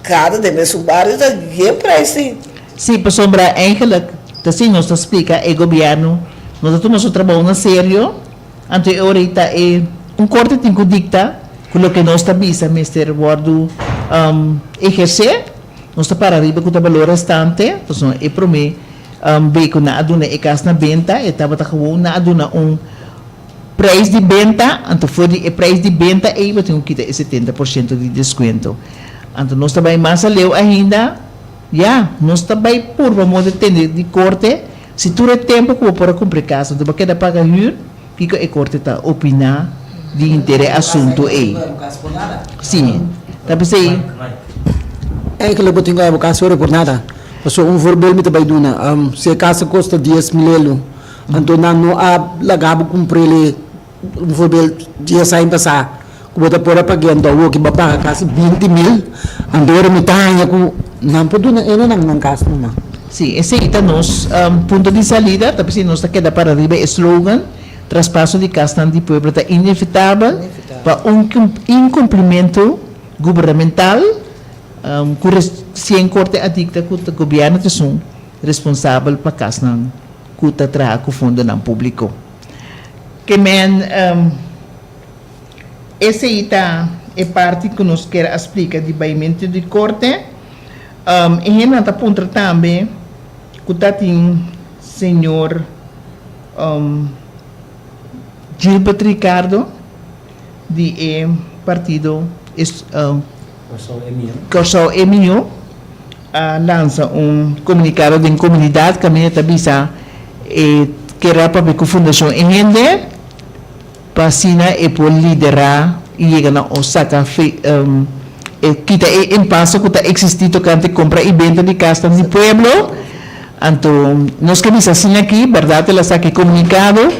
kada den mesun bario ta yen prijs tin. Sí, pasobra eigenlijk ta así nos ta splika e gobièrnu no ta tuma su trabou na serio. Anto e ora ei ta e un korte tin ku dikta ku loke nos ta bisa mester wòrdu ehersé. Nos ta para riba ku ta balor restante, pasobra e promé be ku nan a duna e kas na benta, e tabata gewoon nan a duna un preis di benta, anto for di e preis di benta ei bo tin ku kita e 70% di deskuento. Anto nos ta bai mas aleu ainda, ya, nos ta bai purba moda tende di korte, si tur e tempu ku bo por a kumpra e kas, anto bo a keda paga hür, Kiko e korte ta opiná di henter e asuntu ei? Sí, ta p'esei. Eigenlijk bo tin ku haya bo kas ora por nada. Pasobra un voorbeeld mi ta bai duna, si e kas a kosta dies mil elu, anto nan no a laga bo kumpr'el un voorbeeld dies aña pasá ku bo ta por a pag'é, anto awoki bo a paga kasi binti mil, anto ora mi ta haña ku nan por duna ene nan nan kas numa. Sí, esei ta nos punto di salida, ta p'esei nos ta keda para riba e slogan, Traspaso di kasnan di pueblo ta inevitabel pa un inkumplimentu gubernamental ku resien korte a dikta ku ta gobièrnu ta esun responsabel pa kasnan ku ta traha ku fondonan públiko. Ke men esei ta e parti ku nos kier a splika di baimentu di korte. E hendenan ta puntra tambe ku ta tin señor Gilbert Ricardo di e partido Kòrsou e Mihó a lansa un komunikado den komunidat kaminda ta bisa e kere a papia ku Fundashon E Hende pa asina e por liderá i yega na un saka e kita e impaso ku ta eksistí tokante kompra i benta di kasnan di pueblo. Anto nos ke bisa asina aki, bèrdat el a saka e komunikado,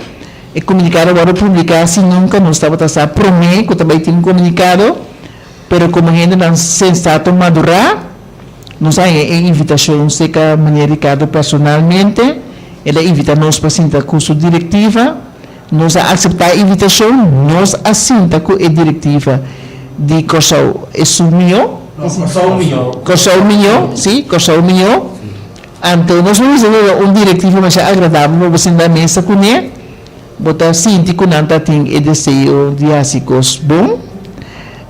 e komunikado a wòrdu publiká sin nunka nos tabata sa promé ku ta bai tin un komunikado, pero komo hendenan sensato madurá, Nos a haña e invitashon serka Meneer Ricardo personalmente. El a invita nos pa sinta ku su direktiva. Nos a akseptá e invitashon. Nos a sinta ku e direktiva di Kòrsou Esun Mihó. No, Kòrsou Mihó. Kòrsou Mihó, sí, Kòrsou Mihó. Anto nos por bisa ku un direktiva masha agradabel pa bo sinta mesa kuné. Bo ta sinti ku nan ta tin e deseo di hasi kos bon?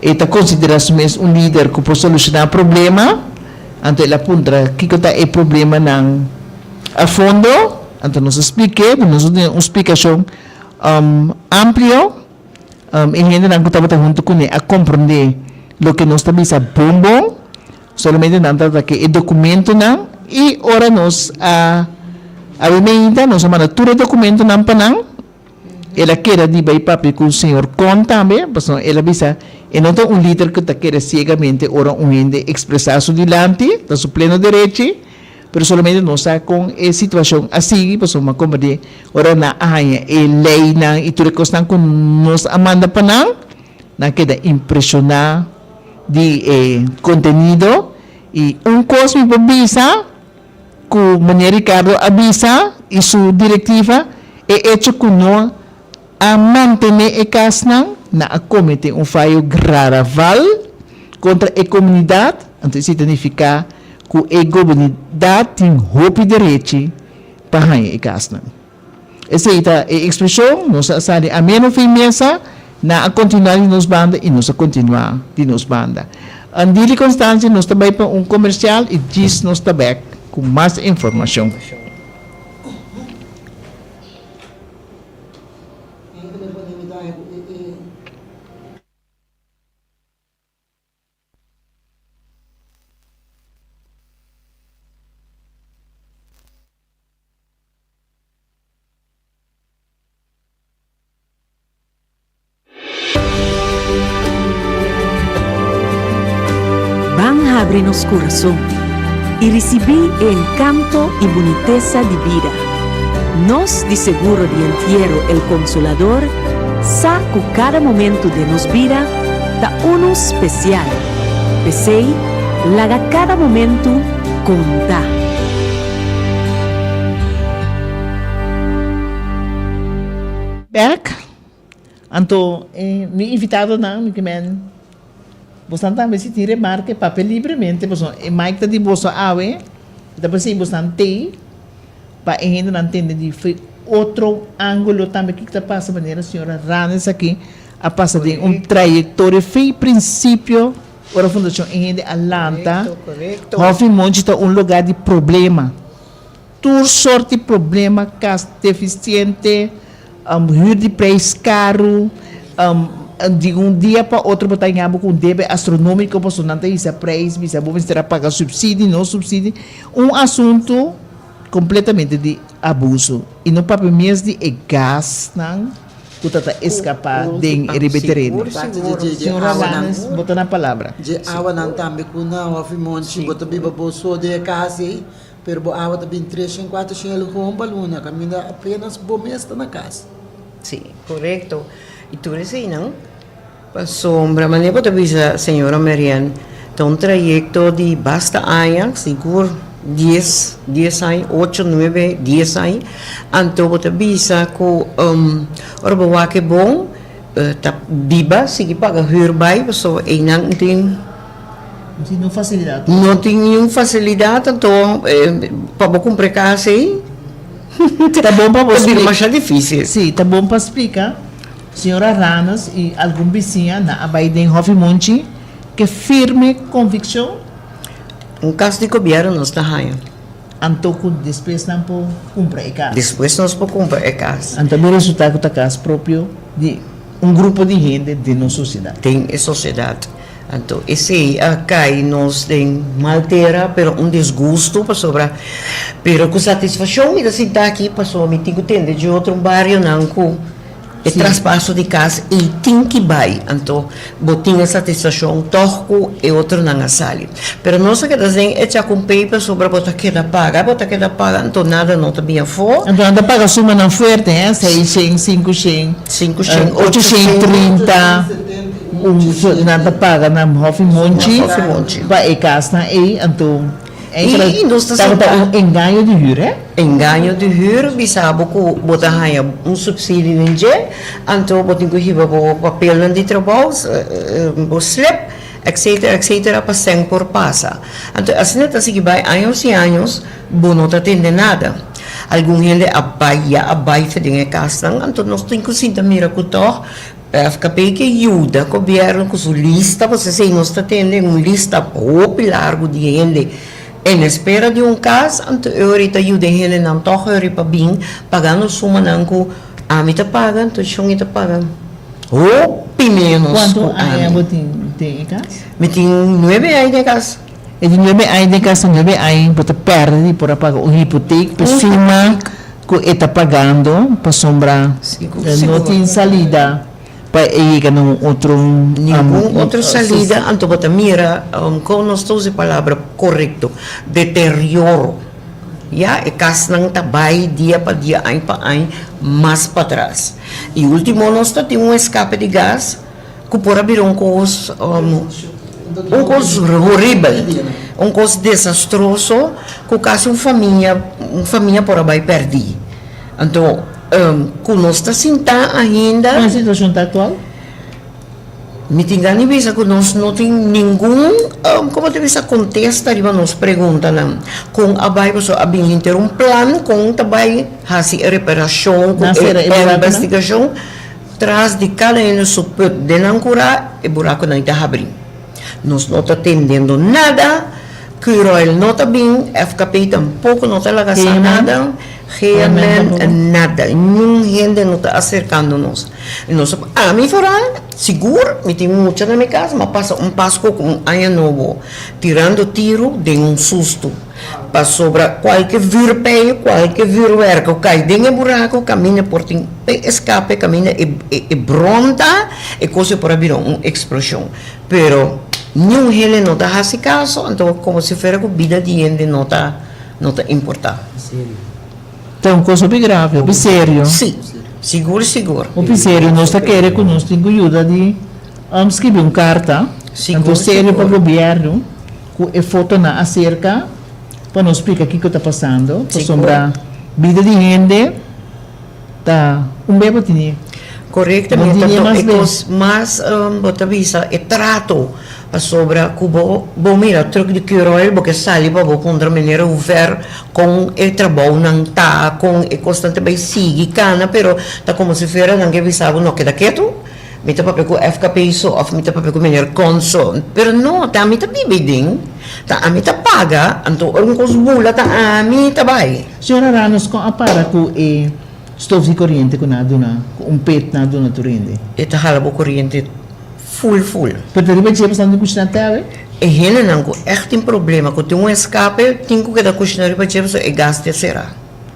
E ta konsiderá su mes un lider ku por solushoná problema? Anto el a puntra kiko ta e problemanan a fondo. Anto nos a splik'é, nos a duna un splikashon amplio. E hendenan ku tabata huntu kuné a komprondé loke nos ta bisa bon bon. Solamente nan ta ke e dokumentonan i ora nos a awe meinta nos a manda tur e dokumentonan pa nan. El a keda di bai papia ku señor Kon tambe pasobra el a bisa e no ta un lider ku ta kere siegamente ora un hende ekspresá su dilanti, ta su pleno derechi, pero solamente nos sa kon e situashon a sigui pasobra mi a komprendé ora nan a haña e leinan i tur e kosnan ku nos a manda pa nan. Nan keda impreshoná di e kontenido i un kos mi por bisa ku Meneer Ricardo a bisa i su direktiva, e echo ku no a mantené e kasnan, nan a kometé un fayo graraval kontra e komunidat, anto esei ta nifiká ku e gobenidat tin hopi derechi pa haña e kasnan. Esei ta e ekspreshon, nos a sali ameno fin mesa, nan a kontinuá di nos banda i nos a kontinuá di nos banda. Andili Constancia nos ta bai pa un komersial i djis nos ta bèk ku mas informashon. Ban habri nos kurason i risibí e enkanto i bunitesa di bida. Nos di Seguro di Entiero El Consolador sa ku kada momentu den nos bida ta unu spesial. P'esei, laga kada momentu konta. Bek, anto e mi invitadonan mi ke men bosnan tambe si tin remarke papia libremente pasobra e mic ta di boso awe i ta p'esei bosnan tei pa e hendenan tende di otro angulo tambe kiko ta pasa manera señora Ranes aki. a pasa den un trayektoria fei prinsipio ora Fundashon E Hende a lanta. Hòfi Monchi ta un lugá di problema. Tur sort di problema, kas defisiente, hür di preis karu, di un dia pa otro bo ta haña bo ku un debe astronómiko pasobra nan ta hisa preis, bisa bo mester a paga supsidi, no supsidi. Un asuntu kompletamente di abuso. I no papia mes di e gasnan ku ta ta eskapá den riba e tereno. Señora Alanis, bo ta na palabra. Dje awanan tambe ku na Hòfi Monchi bo ta biba bo so den e kas ei. Pero bo awa ta bin tres shen kuater shen el hon pa luna kaminda apenas bo mes ta na kas. Sí, korekto. I tur eseinan pasobra manera bo ta bisa señora Marianne ta un trayekto di basta aña, sigur dies, dies aña, ocho, nuebe, dies aña. Anto bo ta bisa ku ora bo wak e bon ta biba sigui paga hür bai pasobra einan tin. No tin niun fasilidat. No tin niun fasilidat, anto pa bo kumpra e kas ei Ta bon pa bo ta bira masha difísil. Sí, ta bon pa splika. Señora Ranes i algun bisiña nan a bai den Hòfi Monchi ke firme konvikshon. Un kas di gobièrnu nos ta haña. Anto ku despues nan por kumpra e kas. Despues nos por kumpra e kas. Anto mi resultá ku ta kas propio di un grupo di hende den nos sosiedat. Den e sosiedat. Anto esei a kai nos den mal tera, pero un disgusto pasobra, pero ku satisfashon mi ta sinta aki pasobra mi tin ku tende dje otro barionan ku e traspaso di kas ei tin ki bai. Anto bo tin e satisfashon tòg ku e otronan a sali. Pero nos a keda den e chakumpei pasobra bo ta keda paga, bo ta keda paga, anto nada no ta bin afó. Anto nan ta paga sumanan fuerte, hè, seishen, sinkushen, ochoshen trinta. Un nan ta paga na Hòfi Monchi pa e kasnan ei, anto tabata un engaño di hür, hè? Engaño di hür, bisa bo ku bo ta haña un supsidio den dje, anto bo tin ku hiba bo papelnan di trabou, bo slip, etcetera, etcetera, pa sèn por pasa. Anto asina ta sigui bai años i años, bo no ta tende nada. Algun hende a bai, ya a bai for den e kasnan, anto nos tin ku sinta mira ku tòg FKP ke yuda gobierno ku su lista, pasobra esei nos ta tende un lista hopi largu di hende en espera di un kas, anto e ora ta yuda e hendenan tòg e ora pa bin pagando sumanan ku ami ta paga, anto shon e ta paga hopi ménos ku Kuantu ami. aña bo tin den e kas? Mi tin nuebe aña den e kas. E di nuebe aña den kas ta nuebe aña bo ta pèrdè di por a paga un hipotek pa e suma. Ku e ta pagando pasobra no tin salida pa e yega na un otro. Ningun otro salida, anto bo ta mira kon nos ta usa e palabra korekto, deterioro. Ya, e kasnan ta bai dia pa dia, aña pa aña mas patras. I ultimo nos ta tin un eskape di gas ku por a bira un kos, un kos horibel, un kos desastroso ku kasi un famia, un famia por a bai pèrdí. Anto ku nos ta sintá ainda. Kon e situashon ta aktual? Mi tin gana di bisa ku nos no tin ningun, komo ta bisa, kontesta riba nos preguntanan. Kon a bai pasobra a bin henter un plan kon ta bai hasi e reparashon ku e investigashon. Tras di kada hende su put den nan kurá, e burakunan ta habrí. Nos no ta tendendo nada, Curoil no ta bin, FKP tampoko no ta laga sa nada, GMN nada, niun hende no ta aserkando nos. I nos a, ami foral, sigur, mi tin mucha na mi kas, m'a pasa un Pasko ku un aña nobo tirando tiru den un sustu. Pasobra kualke vürpei, kualke vürwèrk ku kai den e buraku, kaminda por tin e eskape, kaminda e bron ta, e kos e por a bira un eksploshon. Pero niun hende no ta hasi kaso, anto komo si fuera ku bida di hende no ta no ta importá. Ta un kos hopi grave, hopi serio. Sí, sigur sigur. Hopi serio. Nos ta kere ku nos tin ku yuda di skibi un karta, anto serio pa gobièrnu. Ku e fotonan aserka pa nos splika kiko ta pasando, pasobra bida di hende ta un bebo tini. Korektamente, anto e kos mas bo ta bisa e trato, pasobra ku bo bo mira truk di Curoil bo ke sali pa bo puntra manera hoe ver kon e trabounan ta, kon e kosnan ta bai sigui kana, pero ta komo si fuera nan ke bisa bo no keda ketu. Mi ta papia ku FKP so òf mi ta papia ku meneer Kon so. Pero no, ta ami ta biba ei den, ta ami ta paga, anto ora un kos bula ta ami ta bai. Señora Ramos, kon a para ku e stof di koriente ku nan a duna, ku un pet nan a duna tur hende? E ta hala bo koriente ful ful. Pero ta riba dje pasobra nan tin kushina te awe? E hendenan ku ègt tin problema, ku tin un eskape, tin ku keda kushina riba dje pasobra e gas ta será.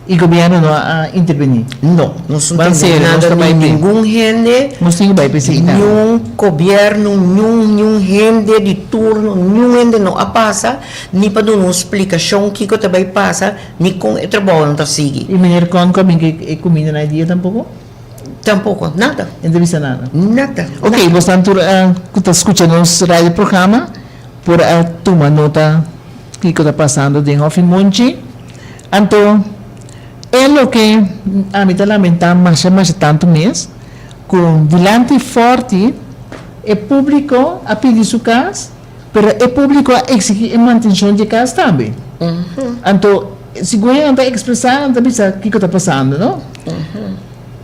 Y gobierno no a interveni? No, nos no tende nada ni ningun hende, Nos tin cu bay p'esey tambe. niun gobierno, niun niun hende di turno, niun hende no a pasa ni pa duna un splicacion kico ta bay pasa ni con e trabounan ta sigui. Y meneer Con cu a bin cu e cuminda na e dia tampoco? Tampoco, nada. E no ta bisa nada? Nada. Ok, bosnan tur cu ta scucha nos radio programa por a tuma nota kico ta pasando den Hofi Monchi. Anto, e loke ami ta lamentá masha masha tantu mes, ku dilanti Forti e públiko a pidi su kas, pero e públiko a eksigí e mantenshon di e kas tambe. Anto, segun nan ta ekspresá, nan ta bisa kiko ta pasando, no?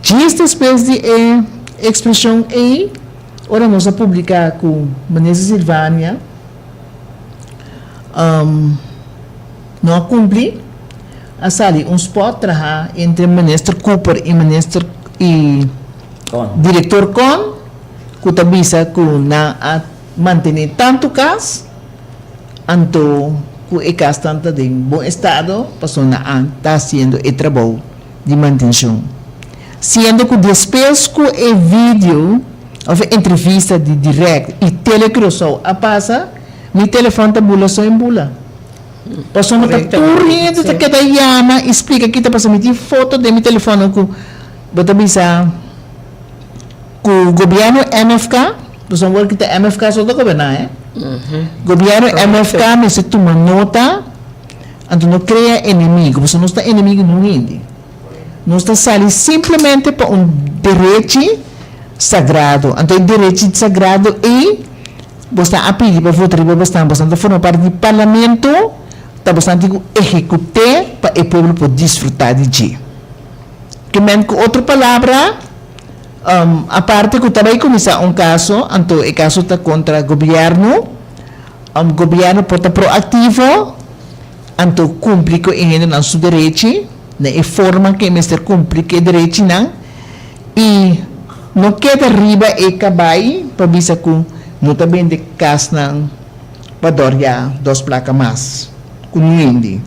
Djis despues di e ekspreshon ei, ora nos a publiká ku Minister Silvania, No a cumpli, a sali un spot traha entre Minister Cooper y Minister y Director Con cu ta bisa cu nan a mantene tanto cas anto cu e casnan ta den bon estado pasobra nan a ta haciendo e trabou di mantencion. Siendo cu despues cu e video of e entrevista di Direct y Tele Curaçao a pasa, Mi telefòn ta bula so en bula. Pasobra ta tur hende ta keda yama i splika ki ta pasa. Mi tin foto den mi telefòn ku bo ta bisa ku gobièrnu MFK, pasobra awor ki ta MFK so ta goberná he. Gobièrnu MFK mester tuma nota, anto no krea enemigo, pasobra nos ta enemigo di un hende. Nos ta sali simplemente pa un derechi sagrado. Anto e derechi sagrado ei. Bosnan a pidi pa vota riba bosnan, bosnan ta forma parti di parlamento, ta bosnan tin ku ehekut'é pa e pueblo por disfrutá di dje. Ke men ku otro palabra, aparte ku ta bai kuminsá un kaso, anto e kaso ta kontra gobièrnu, gobièrnu por ta proaktivo, anto kumpli ku e hendenan su derechi, na e forma ku e mester kumpli ku e derechinan, I no keda riba e kabai pa bisa ku no ta bende kasnan pa dòrja dos plaka mas ku niun hende.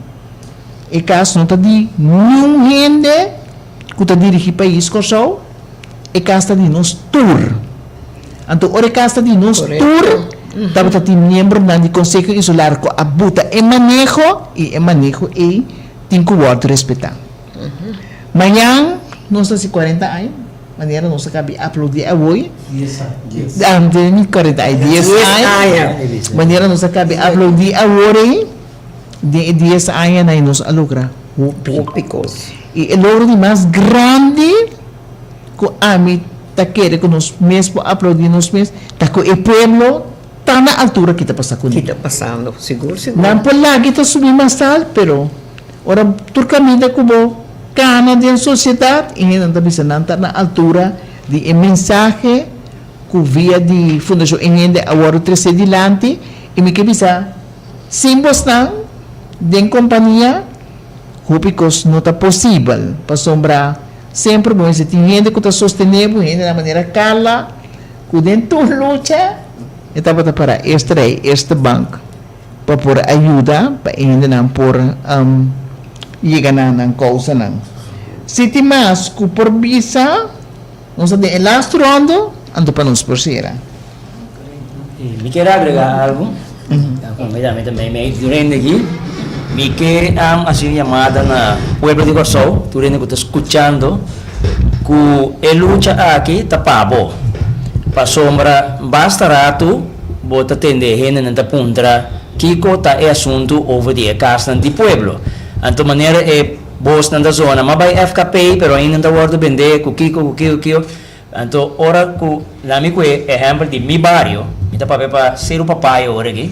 E kas no ta di niun hende ku ta dirigí pais Kòrsou, e kas ta di nos tur. Anto ora e kas ta di nos tur, tabata tin miembronan di Konseho Insular ku a buta e maneho i e maneho ei tin ku wòrdu respetá. Mañan nos ta hasi cuarenta aña, manera nos a cabi aplaudi awoy. Dies aña. Dies. Ni cuarenta aña, dies aña. Manera nos a cabi aplaudi awor ei, den e dies añanan ei nos a logra hopi. Hopi cos. Y e logro di mas grandi cu ami ta kere cu nos mes por aplaudi nos mes, ta cu e pueblo ta na altura ki ta pasa cune. Ki ta pasando, sigur sigur. Nan por laga ta subi mas al, pero. Ora tur kaminda ku bo kana den sosiedat i hendenan ta bisa nan ta na altura di e mensahe ku via di Fundashon E Hende a wòrdu tresé dilanti i mi ke bisa sin bosnan den kompania hopi kos no ta posibel pasobra semper bo mester tin hende ku ta sostené bo hendenan manera Carla ku den tur lucha e tabata para eerste rij eerste bank. Pa por a yuda pa e hendenan por yega na nan kousanan. Si tin mas ku por bisa, nos ta den e lastu rondo, anto pa nos por sera. Mi kier agrega algu, mi ta meimei tur hende aki. Mi ke hasi un yamada na pueblo di Kòrsou, tur hende ku ta skuchando, ku e lucha aki ta pa bo. Pasobra basta ratu. Bo ta tende e hendenan ta puntra kiko ta e asuntu over di e kasnan di pueblo. Anto manera e bosnan ta zona, m'a bai FKP pero ainda ta wordo bende ku kiko ku kiko kiko. Anto ora ku lami ku e ehempel di mi bario, mi ta papia pa Seru Papayo ora aki,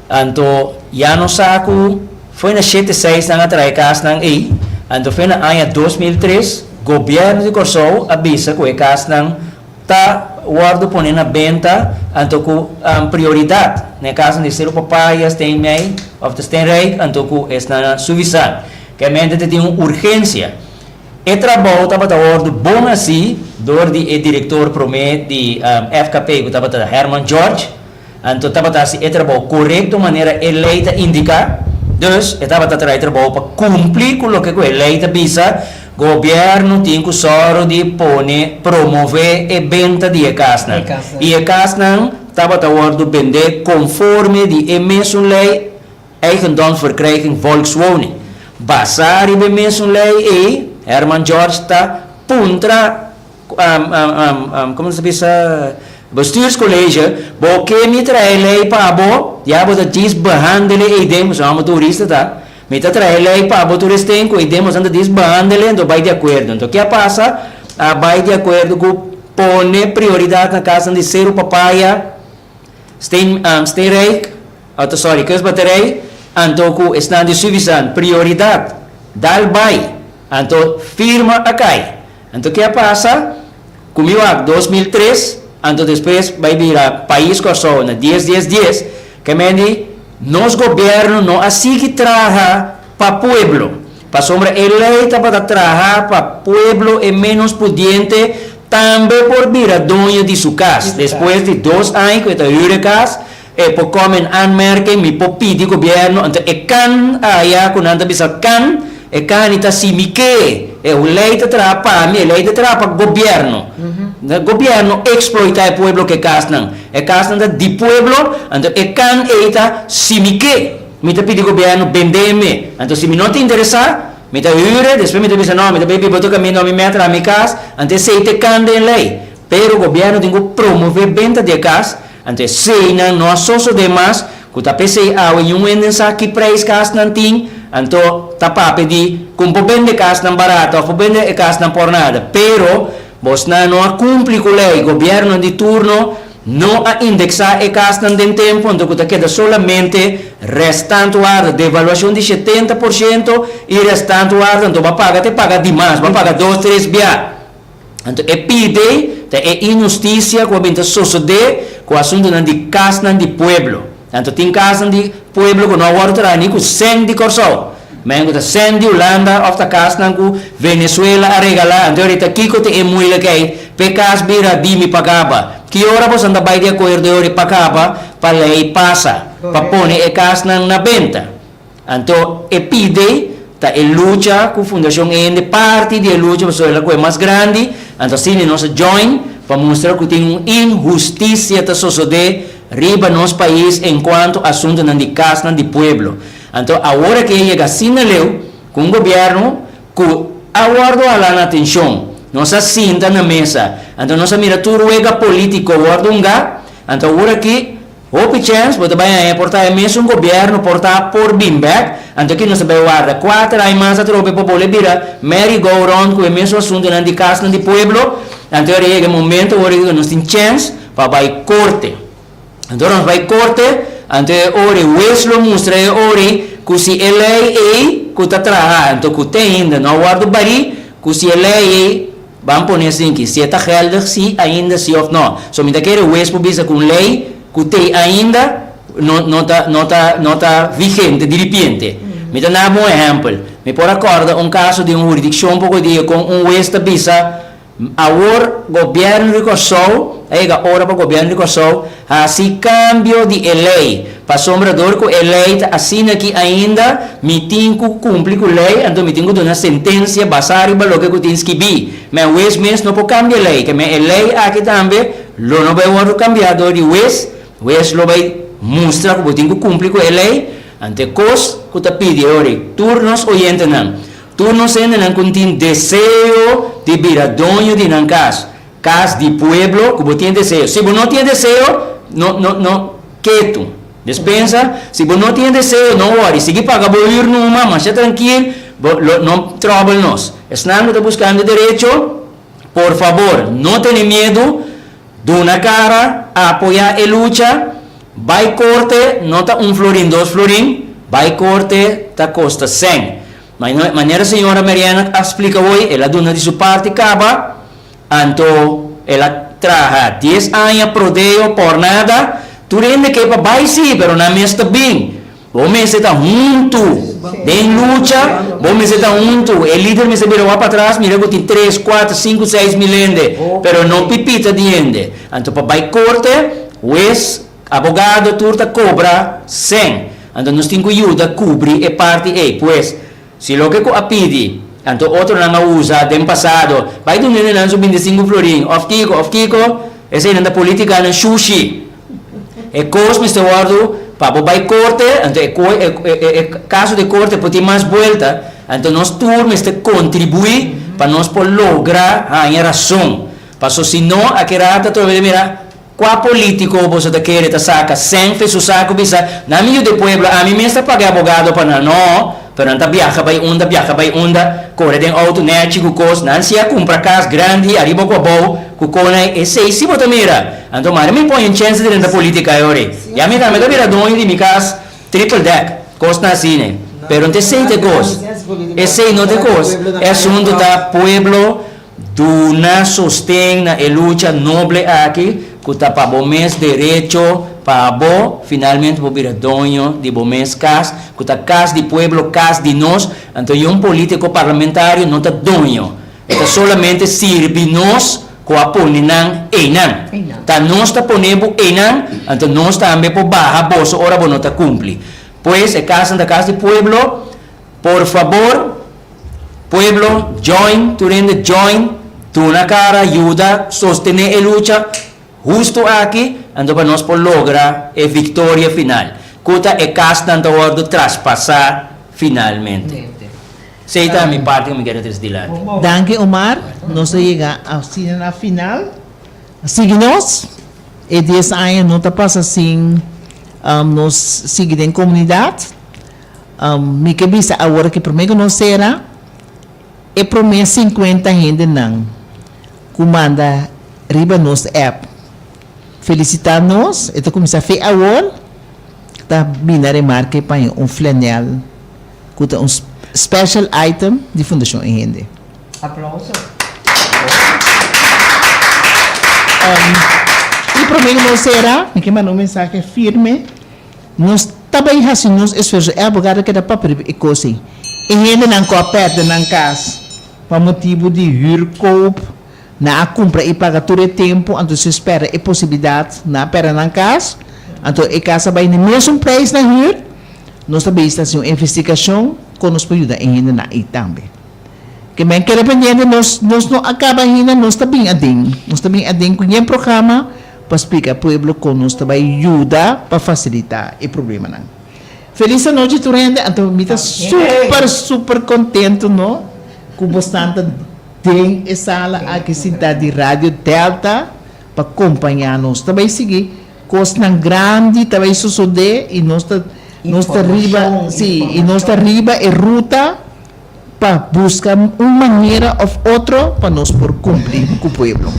anto ya nos sa ku foi na shete seis nan a traha e kasnan ei, anto foi na aña 2003 gobierno di Kòrsou a bisa ku e kasnan ta. wòrdu pone na benta anto ku prioridat na e kasnan di Seru Papaya, Steenmei òf ta Steenrijk anto ku esnan na Suvisan. Kemente ta tin un urgensia. E trabou tabata wòrdu bon hasí dor di e direktor promé di FKP ku tabata Herman George. Anto tabata hasi e trabou korekto manera e lei ta indiká. Dus, e tabata traha e trabou pa kumpli ku loke ku e lei ta bisa, gobièrnu tin ku sòru di pone, promové e benta di e kasnan. I e kasnan tabata wòrdu bendé konforme di e mesun lei, Eigendomsverkrijging Volkswoning. Basá riba e mesun lei ei, Herman George ta puntra Como ta bisa, Bestuurscollege, bo ke mi trae ley pa bo, ya bo ta djis behandele ei den, pasobra amo turista ta, mi ta trae ley pa bo tur esten ku ei den boso ta djis behandele, anto bai di akuerdo. Anto ke a pasa? A bai di akuerdo ku pone prioridat na kasnan di Seru Papaya, Steen, Steenrijk, auto sorry, Kustbatterij, anto ku esnan di Suvisan, prioridat, dal bai, anto firma a kai. Anto ke a pasa? Ku mi wak 2003, anto despues bai bira Pais Kòrsou na dies dies dies, ke men di nos gobièrnu no a sigui traha pa pueblo, pasobra e lei tabata traha pa pueblo e ménos pudiente tambe por bira doño di su kas. Despues di dos aña ku e ta hür e kas, E por come in aanmerking, mi por pidi gobierno, anto e kan aya ku nan ta bisa kan, e kan i ta si mi ke, e ley ta traha pa mi, e ley ta traha pa gobierno. Gobierno exploita e pueblo ku e kasnan, e kasnan ta di pueblo, anto e kan ei ta si mi ke, mi ta pidi gobierno bende mi, anto si mi no ta interesa, mi ta hure, despues mi ta bisa no, mi ta bay biba otro kaminda, mi mea traha mi kas, anto esei ta e kan den ley. Pero gobierno tin ku promove benta di e kas, Anto eseinan no a sosodé mas, ku ta p'esei awe niun hende sa ki preis kasnan tin, anto ta papia di ku por bende kasnan barato òf por bende e kasnan por nada. Pero bosnan no a kumpli ku lei, gobièrnunan di turno no a indeksá e kasnan den tempu, anto ku ta keda solamente restant waarde, devaluashon di 70% i restant waarde, anto bo a paga te paga dimas, bo a paga dos tres bia. Anto e pide ta e inhustisia ku a bin ta sosodé ku asuntunan di kasnan di pueblo. Anto tin kasnan di pueblo ku no a wòrdu traha ni ku sèn di Kòrsou, men ku ta sèn di Hulanda òf ta kasnan ku Venezuela a regalá. Anto ahorita kiko ta e muilikheid p'e kas bira di mi pa kaba? Ki ora boso ta bai di akuerdo e ora pa kaba pa lei pasa pa pone e kasnan na benta? Anto e pide ta e lucha ku Fundashon Hende parti di e lucha pasobra el a kohe mas grandi, anto asina nos a join pa mustra ku tin un inhustisia ta sosodé riba nos pais enkuanto asuntunan di kasnan di pueblo. Anto awor aki a yega asina leu ku un gobièrnu ku a wòrdu halá na atenshon, nos a sinta na mesa, anto nos a mira tur wega polítiko wòrdu hungá, anto awor aki Hopi chèns bo ta bai haña por ta e mesun gobièrnu por ta por bin bèk, anto ki nos ta bai warda kuater aña mas atrobe pa bolbe bira merry go round ku e mesun asuntunan di kasnan di pueblo, anto ora yega e momento ora ku nos tin chèns pa bai korte. Anto ora nos bai korte, anto e ora e hues lo mustra e ora ku si e lei ei ku ta traha anto ku te ainda no a wòrdu barí, ku si e lei ei Ban pone asinki, si e ta geldig si ainda si of no. So mi ta kere hues por bisa ku un lei ku tei ainda no no ta no ta no ta vigente diripiente. Mi ta naba un ehèmpel. Mi por a kòrda un kaso di un huridikshon poko dia kon un hues ta bisa awor gobièrnu di Kòrsou a yega ora pa gobièrnu di Kòrsou Hasi kambio di e lei, pasobra dor ku e lei ta asina aki ainda, mi tin ku kumpli ku lei, anto mi tin ku duna sentensia basá riba loke ku tin skibí. Ma e hues mes no por kambia e lei, ke men e lei aki tambe lo no bai wòrdu kambiá dor di hues, hues lo bai mustra ku bo tin ku kumpli ku e lei. Anto e kos ku ta pidi e ora ei tur nos oyentenan, tur nos hendenan ku tin deseo di bira doño di nan kas, Cas di pueblo cu bo tin deseo. Si bo no tin deseo, no, no, no, ketu. Despensa, si bo no tin deseo, no worry. Sigui paga bo huur numa, masha trankil, bo lo no trouble nos. Esnan cu ta buscando derecho, por fabor, no tene miedu, duna cara, apoya e lucha, bay corte, no ta un florin, dos florin, bay corte ta costa cen. Manera señora Mariana a splica hoy, el a duna di su parti caba, Anto el a. traha dies aña prodeo por nada, tur hende ke pa bai si, pero nan mes ta bin. Bo mester ta huntu den lucha, bo mester ta huntu. E lider mester bira wak patras, mira ku tin tres, kuater, sinku, seis mil hende, pero no pipita di hende. Anto pa bai korte, hues, abogado tur ta kobra sèn. Anto nos tin ku yuda kubri e parti ei. Pues, si loke ku a pidi, anto otronan a usa den pasado, bai duna hendenan su bintisinku florin òf kiko òf kiko, eseinan ta politikanan shushi. E kos mester wòrdu pa bo bai korte, anto e e kaso di korte por tin mas buelta, anto nos tur mester kontribuí pa nos por logra haña rason. Paso si no, aki rato atrobe ta mira kua polítiko boso ta kere ta saka sèn fe su saku bisa, nan mi yuda e pueblo, ami mes ta paga e abogado pa nan. No, pero nan ta biaha bai unda, biaha bai unda, kore den outo nèchi ku kos, nan si a kumpra kas grandi ariba ku abou, ku kona esei si bo ta mira. Anto mari mi pon en chance di drenta politica e ora ei. Ya mi tambe ta bira doño di mi cas triple deck, cosnan asina. Pero no ta esey ta e cos. Esey no ta e cos. E asunto ta pueblo duna sosten na e lucha noble aki cu ta pa bo mes derecho pa bo finalmente bo bira doño di bo mes cas cu ta cas di pueblo, cas di nos. Anto y un politico parlamentario no ta doño. E ta solamente sirbi nos ku a pone nan einan. Ta nos ta pone bo einan, anto nos tambe por baha boso ora bo no ta kumpli. Pues e kasnan ta kas di pueblo, por fabor pueblo join, tur hende join, duna kara, yuda sostené e lucha hustu aki, anto pa nos por logra e viktoria final, ku ta e kasnan ta wòrdu traspasá finalmente. Esei ta mi parti ku mi kere trese dilanti. Danki Omar, nos a yega asina na final. Sigui nos, e dies aña no ta pasa sin nos sigui den komunidat. Mi ke bisa awor ke prome ku nos sera, e prome sinkuenta hendenan ku manda riba nos app felisitá nos, e ta kuminsá fe awor, ta bini remarke pa un flanel. Ku ta un special item di Fundashon E Hende. Aplauso. I promé ku nos sera, mi ke manda un mensahe firme. Nos ta bai hasi nos esfuerso. E abogado a keda papia riba e kos ei. E hendenan ku a pèrdè nan kas pa motibu di huurkoop, nan a kumpra i paga tur e tempu, anto si spera e posibilidat, nan a pèrdè nan kas, anto e kas a bai na e mesun preis na huur. Nos ta bezig ta hasi un investigashon kon nos por yuda e hendenan ei tambe. Ke men kere pendiente nos nos no a kaba ainda nos ta bin aden. Nos ta bin aden ku yen programa pa splika pueblo kon nos ta bai yuda pa fasilitá e problemanan. Felis anochi tur hende anto mi ta super super kontento no ku bosnan ta den e sala aki sintá di Radio Delta pa kompañá nos. Ta bai sigui Kosnan grandi ta bai sosodé i nos ta nos ta riba sí i nos ta riba e ruta pa buska un manera òf otro pa nos por kumpli ku pueblo.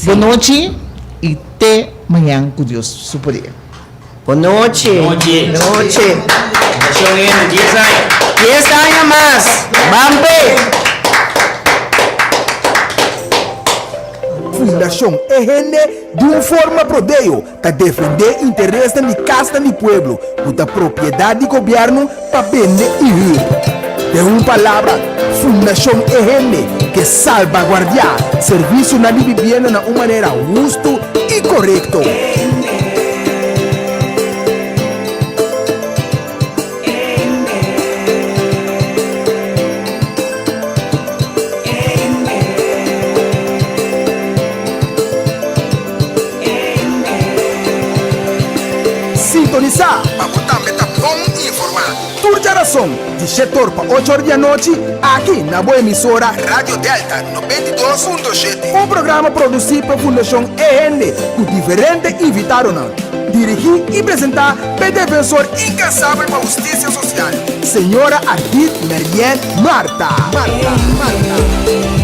Bon nochi i te mañan ku Dios su poder. Bon nochi. Nochi. Nochi. Fundashon Hende, dies aña. Dies aña mas. Ban p'e. Fundashon E Hende Di un forma prodeo ta defendé interesnan di kasnan di pueblo ku ta propiedat di gobièrnu pa bende i hür. Den un palabra, Fundashon E Hende ke salbaguardiá servisionan di bibienda na un manera hustu i korekto. Sintonisá pa bo tambe ta bon informá. Tur djarason di shetor pa ochor di anochi aki na bo emisora Radio Delta 92.7. Un programa produsí pa Fundashon E Hende ku diferente invitadonan. Dirigí i presentá p'e defensor inkansabel pa hustisia sosial, señora Ardit Merien Martha. Martha. Martha.